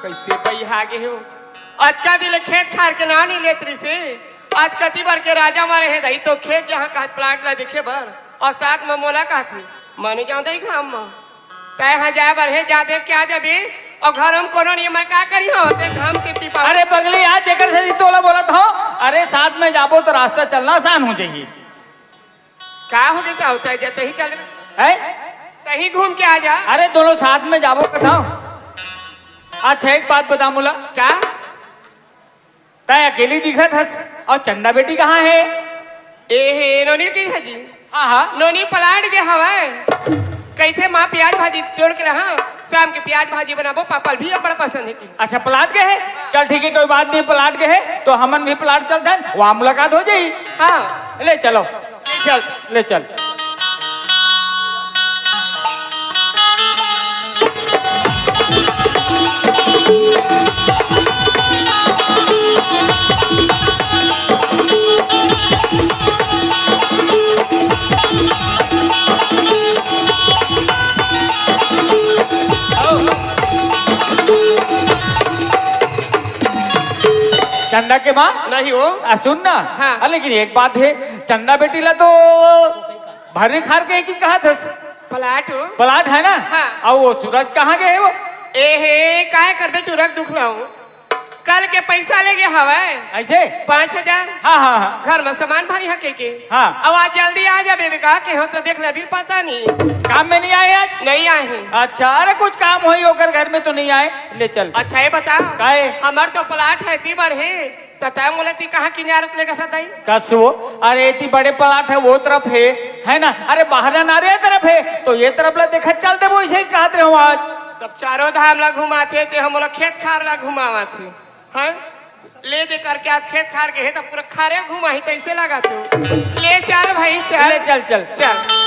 कैसे पई हा गे हो? अतका दिन ले खेत खार के नाम नहीं लेत रहिसे। आज कति बार के राजा मारे हे दाई, तो खेत जहाँ का प्लाट ला देखे बर, और साथ में मोला कहत हे, माने जाऊँ दाई घाम में। तै हाँ जाए बर हे, जा देख के आ जाबे। और घर में कोनो नहीं, मैं का करी हूँ, ते घाम के पीपा। अरे पगली, आज जेकर से तोला बोलत हूँ, अरे साथ में जाबो तो रास्ता चलना आसान हो जाही। का हो गया, होता है, जब तही चल रहे। हैं? तही घूम के आ जा। अरे दोनों साथ में जाबो कहता हूँ। अच्छा एक बात बता मोला। का? तै अकेली दिखत हस, और चंदा बेटी कहाँ है? ए हे, नोनी दिखत जी। हाँ, हाँ। नोनी प्लाट गे हवय। कहिथे माँ प्याज भाजी तोड़ के रहा, शाम के प्याज भाजी बनाबो, पापा ल भी बड़ा पसंद हे कि। अच्छा, प्लाट गे हे? चल ठीक हे, कोई बात नहीं, प्लाट गे हे तो हमन भी प्लाट चलथन, वहाँ मुलाकात हो जाही। हाँ। ले चलो। चल। ले चल। चंदा के माँ? नहीं हो। आ, सुन ना। हाँ। आ, लेकिन एक बात हे, चंदा बेटी ला तो भर्री खार के एक ही कहा था। प्लाट हो। प्लाट है ना? हाँ। अब वो सूरज कहाँ गे हे वो? ए हे, काय करबे टुरा के दुख ला हो? कल के पैसा लेगे हवय। ऐसे? पाँच हजार। हाँ, हाँ, हाँ। घर में सामान भारी ह के के। हाँ। अब आज जल्दी आ जाबे बेटा, के हो तो देख ले, बिल पता नहीं। काम में नहीं आए आज? नहीं आए हैं। अच्छा, अरे कुछ काम होई ओकर घर में तो नहीं आए, ले चल। अच्छा, ये बता। काहे? हमर तो प्लाट है, ती बर है, त तय मोला ती कहाँ किनारत लेगा सदाई? कस वो? अरे, इतनी बड़े प्लाट है, वो तरफ है, है ना? अरे, बाहर ना रे तरफ है, तो ये तरफ ला देखा चल दे, वो इसे ही कहत रहे हूँ आज। सब चारों धाम ला घुमाथे, ते हम लोग खेत खार ला घुमावत है। हाँ? ले दे करके आज खेत खार के है, तो पूरा खारे घुमा ही तैसे लगा तू। ले चल भाई, चल। ले चल, चल। चल।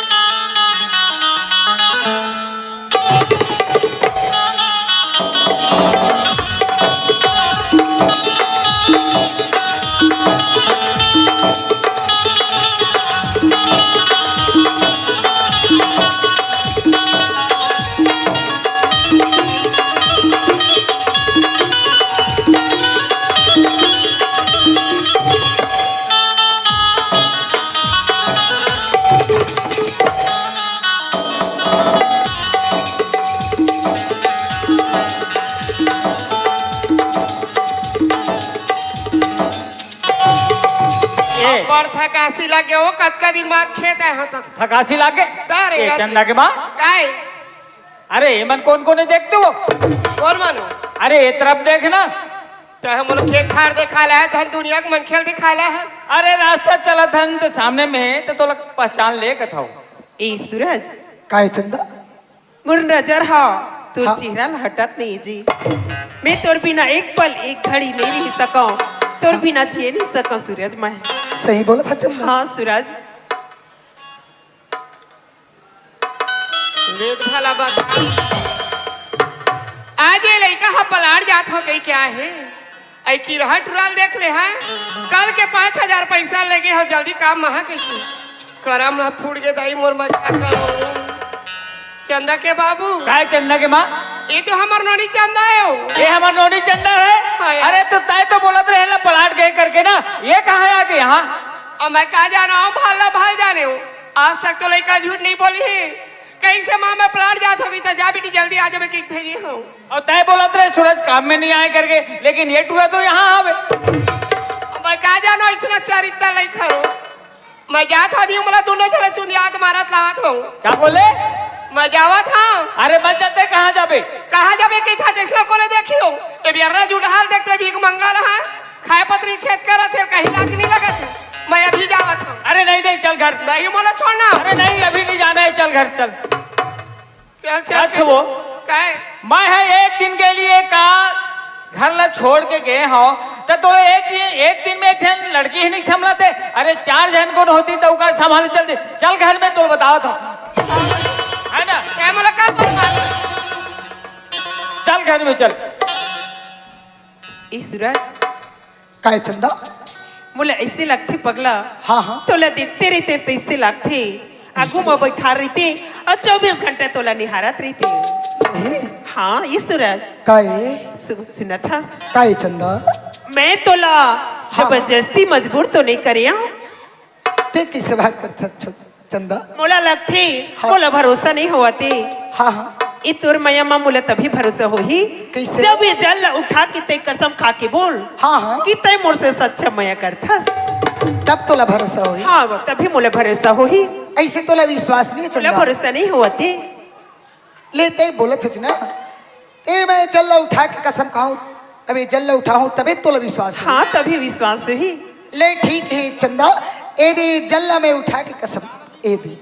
ए। बड़ थकासी लगे हो, कतका दिन बाद खेत आए हो तो। थकासी लागे? का रे ए, यार? चंदा के माँ? काय? अरे, एमन कोन कोन हे देख तो। कोन मानो? अरे, ये तरफ देख ना। ते हमन खेत खार देखा ला है, धन दुनिया के मनखे ल देखा ला है। अरे, रास्ता चलत हन तो सामने में है, तो तोला पहचान ले कथव। ए सूरज। काय चंदा? मोर नजर हा तोर हाँ। चेहरा ल हटत नहीं जी। मैं तोर बिना एक पल, एक घड़ी नहीं रह सकौं। तोर हाँ। बिना जिए नहीं सकौं सूरज मैं। सही बोलत हस चंदा। हाँ सूरज। लेट भला बता। आज ये लइका ह पलाट जात हो कही क्या है? ऐ किरहा टुरा ल देख ले है। कल के पाँच हजार पैसा लेगे हो, जल्दी काम महा कइसे। करम ह फूट गे दाई, मोर मजाक कर। चंदा के बाबू। काय चंदा के माँ? ये तो हमर नोनी चंदा है हो। ये हमर नोनी चंदा है? हाँ यार। अरे तो तय तो बोलत रहे ना पलाट गए करके ना, ये कहाँ आ गए यहाँ? अब मैं का जाना हूँ, भाला भाल जाने हूँ। आज तक तो लइका झूठ नहीं बोली है। कहीं से माँ मैं पलाट जात होगी तो जा बेटी जल्दी आ जाबे, कि भेजी हूँ। अउ तय बोलत रहे सूरज काम में नहीं आए करके, लेकिन ये टुरा तो यहाँ आवे। अब मैं का जानो इसना चरित्र लइका हो। मैं जात हूँ अभी, मोला दोनों झन चुंदियात मारत लावत हूँ। क्या बोले? मैं जावत हूँ। अरे मत जाते, कहाँ जाबे? कहाँ जाबे के था जैसना कोने देखी हो। ये बियर्रा जुड़हाल देखते भीख मंगा रहा। खाए पतरी छेद करत हे, कहीं लाग नहीं लगत हे। मैं अभी जावत हूँ। अरे नहीं, नहीं, चल घर। नहीं मोला छोड़ना। अरे नहीं, अभी नहीं जाना है, चल घर, चल। चल, चल, बस चल। वो। काय? मैं है एक दिन के लिए का घर ला छोड़ के गए हो, तो, तो एक, एक दिन में एक झन लड़की ही नहीं संभलते। अरे चार झन कोन होती तो का संभाल चल दे। चल घर में तो बतावत हूँ। है ना? काय मोला का बोल मार? चल घर में चल। ए सूरज। काय चंदा? मोला ऐसे लगथे पगला। हाँ, हाँ। तोला देखते रहिते तैसे लगथे। आगू म बैठा रहिते अउ चौबीस घंटा तोला निहारत रहिते। सही? हाँ, ए सूरज। काय? सु-, सुनत हस? काय चंदा? मैं तोला हाँ, हाँ। जबरदस्ती मजबूर तो नहीं करे हूँ। ते कइसे बात करत हस छोट-, चंदा? मोला लगथे, हाँ। मोला भरोसा नहीं होवत हे। हाँ, हाँ। ए तोर मया मा मोला तभी भरोसा होही, कइसे? जब ये जल ला उठा के तैं कसम खा के बोल हाँ, हाँ। कि तैं मोर से सच्चा मया करथस। तब तोला भरोसा होही। हाँ, वो तभी मोला भरोसा होही। ऐसे तोला विश्वास नहीं हे, मोला चंदा। भरोसा नहीं होवत हे। ले, तैं बोलत हस ना, ए, मैं जल ला उठा के कसम खाहूँ, अब ये जल ला उठाहूँ, तबे तोला विश्वास होही। हाँ, तभी विश्वास होही। ले, ठीक हे चंदा, ए दे जल ला मैं उठा के कसम, ए दे।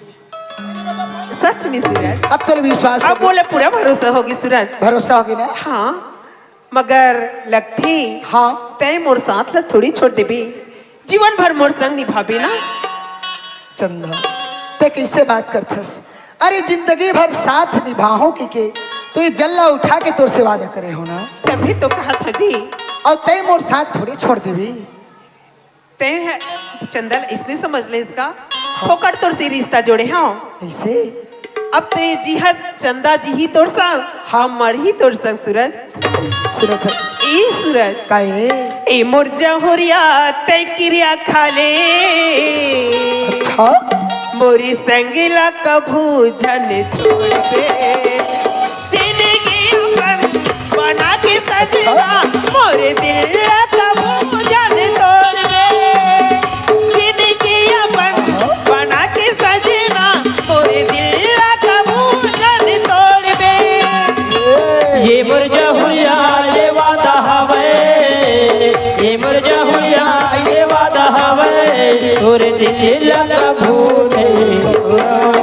सच में सूरज? अब तोला विश्वास अब होगे। मोला पूरा भरोसा होगे सूरज। भरोसा होगे ना? हाँ, मगर लगथे हाँ। तैं मोर साथ ला थोड़ी छोड़ देबे। जीवन भर मोर संग निभाबे ना। चंदा, तैं कइसे बात करथस? अरे, जिंदगी भर साथ निभाहूं कहिके, तो ये जल ला उठा के तोर से वादा करे हंव ना। तभी तो कहत हंव जी। अउ तैं मोर साथ थोड़ी छोड़ देबे। तैं ह चंदा ल इसने समझ लेस का? फोकट तोर से रिश्ता जोड़े हंव। कइसे? अब तो ये जिहत चंदा जिही तोर संग, हम मरही तोर संग सूरज। सुनत हस? ए सूरज। काहे? ए मोर जहुरिया तैं किरिया खा ले। अच्छा। मोरी संग ला कभू झन छोड़बे। जिनगी अपन बना के सजे मोर दिल ला कभू झन तोड़बे, जिनगी अपन बना के सजना, मोर दिल ला कभू झन तोड़बे। ये मोर जहुरिया, ये वादा हवय, ये मोर जहुरिया, ये वादा हवय, तोर दिल ला कभू नहीं तोड़ंव।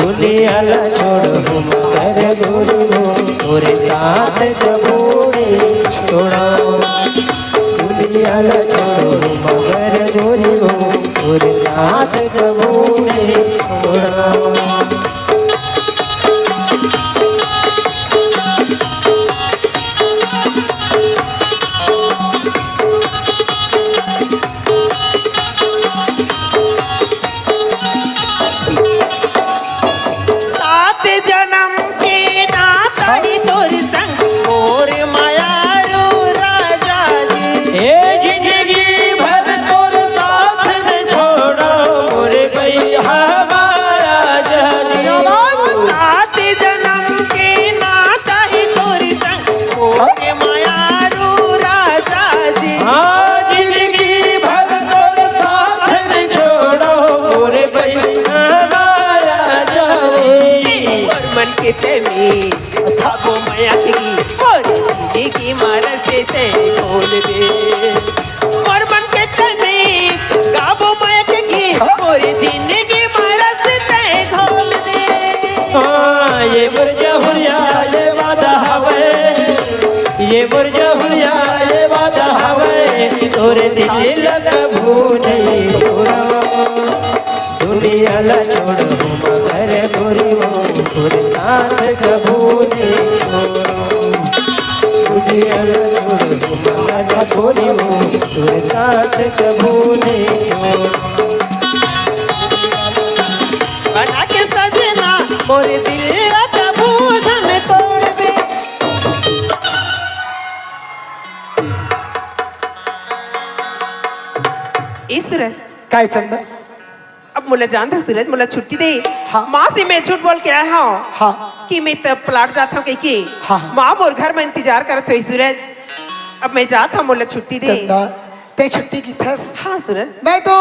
दुनिया ला छोड़हूँ मगर गोरी हो, तोरे साथ कभू नहीं छोड़ंव। दुनिया ला छोड़हूँ मगर गोरी हो, तोरे साथ कभू नहीं छोड़ंव। सात जनम के नाता ही तोर संग मोर मयारू राजा जी। ए जिंदगी भर तोर साथ न छोड़ंव मोर बइहा महाराजा जी। सात जनम के नाता ही तोर संग मोर मयारू राजा जी। हाँ, जिंदगी भर तोर साथ न छोड़ंव मोर बइहा महाराजा जी। मोर मन के तमी खाबो मया के घी, मोर जिंदगी मा रस तैं घोल दे। मोर मन के तमी खाबो मया के घी, मोर जिंदगी मा रस तैं घोल दे। हाँ, ये मोर जहुरिया, ये वादा हवय, ये मोर जहुरिया, ये वादा हवय, तोरे दिल ला कभू नहीं तोड़ंव। दुनिया ला छोड़हूँ मगर गोरी हो, तोर साथ कभू नहीं छोड़ंव। दुनिया ला छोड़हूँ मगर गोरी हो, तोर साथ कभू नहीं छोड़ंव। बना के सजना मोर दिल ला कभू झन तोड़बे। ए सूरज। काय चंदा? अब मोला जान दे सूरज, मोला छुट्टी दे। हाँ। माँ से मैं झूठ बोल के आए हंव हाँ। कि मैं त प्लाट जात हंव कहिके। हाँ, हाँ। माँ मोर घर में इंतजार करत होही सूरज। अब मैं जात हंव, मोला छुट्टी दे। चंदा, तैं छुट्टी किथस? हाँ सूरज। मैं तो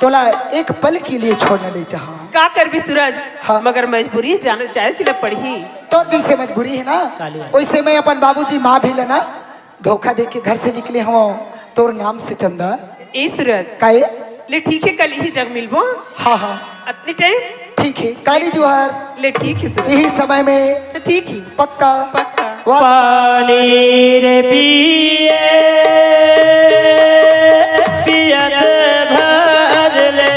तोला एक पल के लिए छोड़ना नहीं चाहंव। का करबे सूरज? हाँ। मगर मजबूरी जान, जाए ला पड़ही। तोर जइसे मजबूरी हे ना, काली बात। वइसे मैं अपन बाबूजी माँ भी ला ना धोखा दे के घर से निकले हंव तोर नाम से चंदा। ए सूरज। काहे? ले ठीक हे, कल इही जग मिलबो। हाँ, हाँ। अतनी टाइम? ठीक हे, काली जोहार। ले ठीक हे सूरज। इही समय में। ठीक हे। पक्का? पक्का। वाह। पानी रे पिए, पियत भर ले।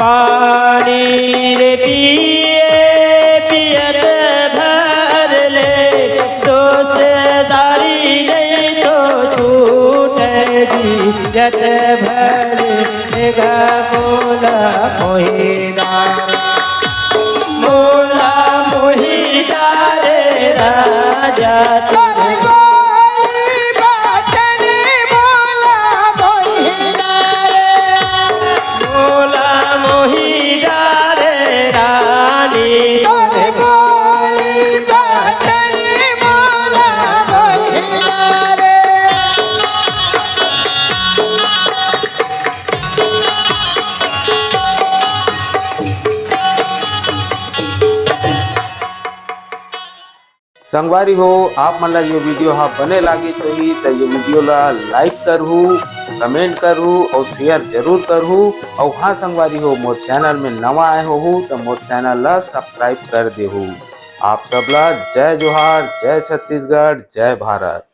पानी रे पिए पियत भर ले, दोस्तारी नहीं तो छूट जी जत भर गा मोला मोहिदार। मोला मोहिदार राजा तोर बोली बाचन मोला मोहिदार। मोला मोहिदार रानी तोर बोली बाचन मोला मोहिदार। संगवारी हो, आप मन ला ये video हा बने लागिस होही त ये video ला like करहू, comment करहू अउ share जरूर करहू। अउ हाँ संगवारी हो, मोर channel में नवा आए होहू त मोर channel ला subscribe कर देहू। आप सब ला जय जोहार, जय छत्तीसगढ़, जय भारत।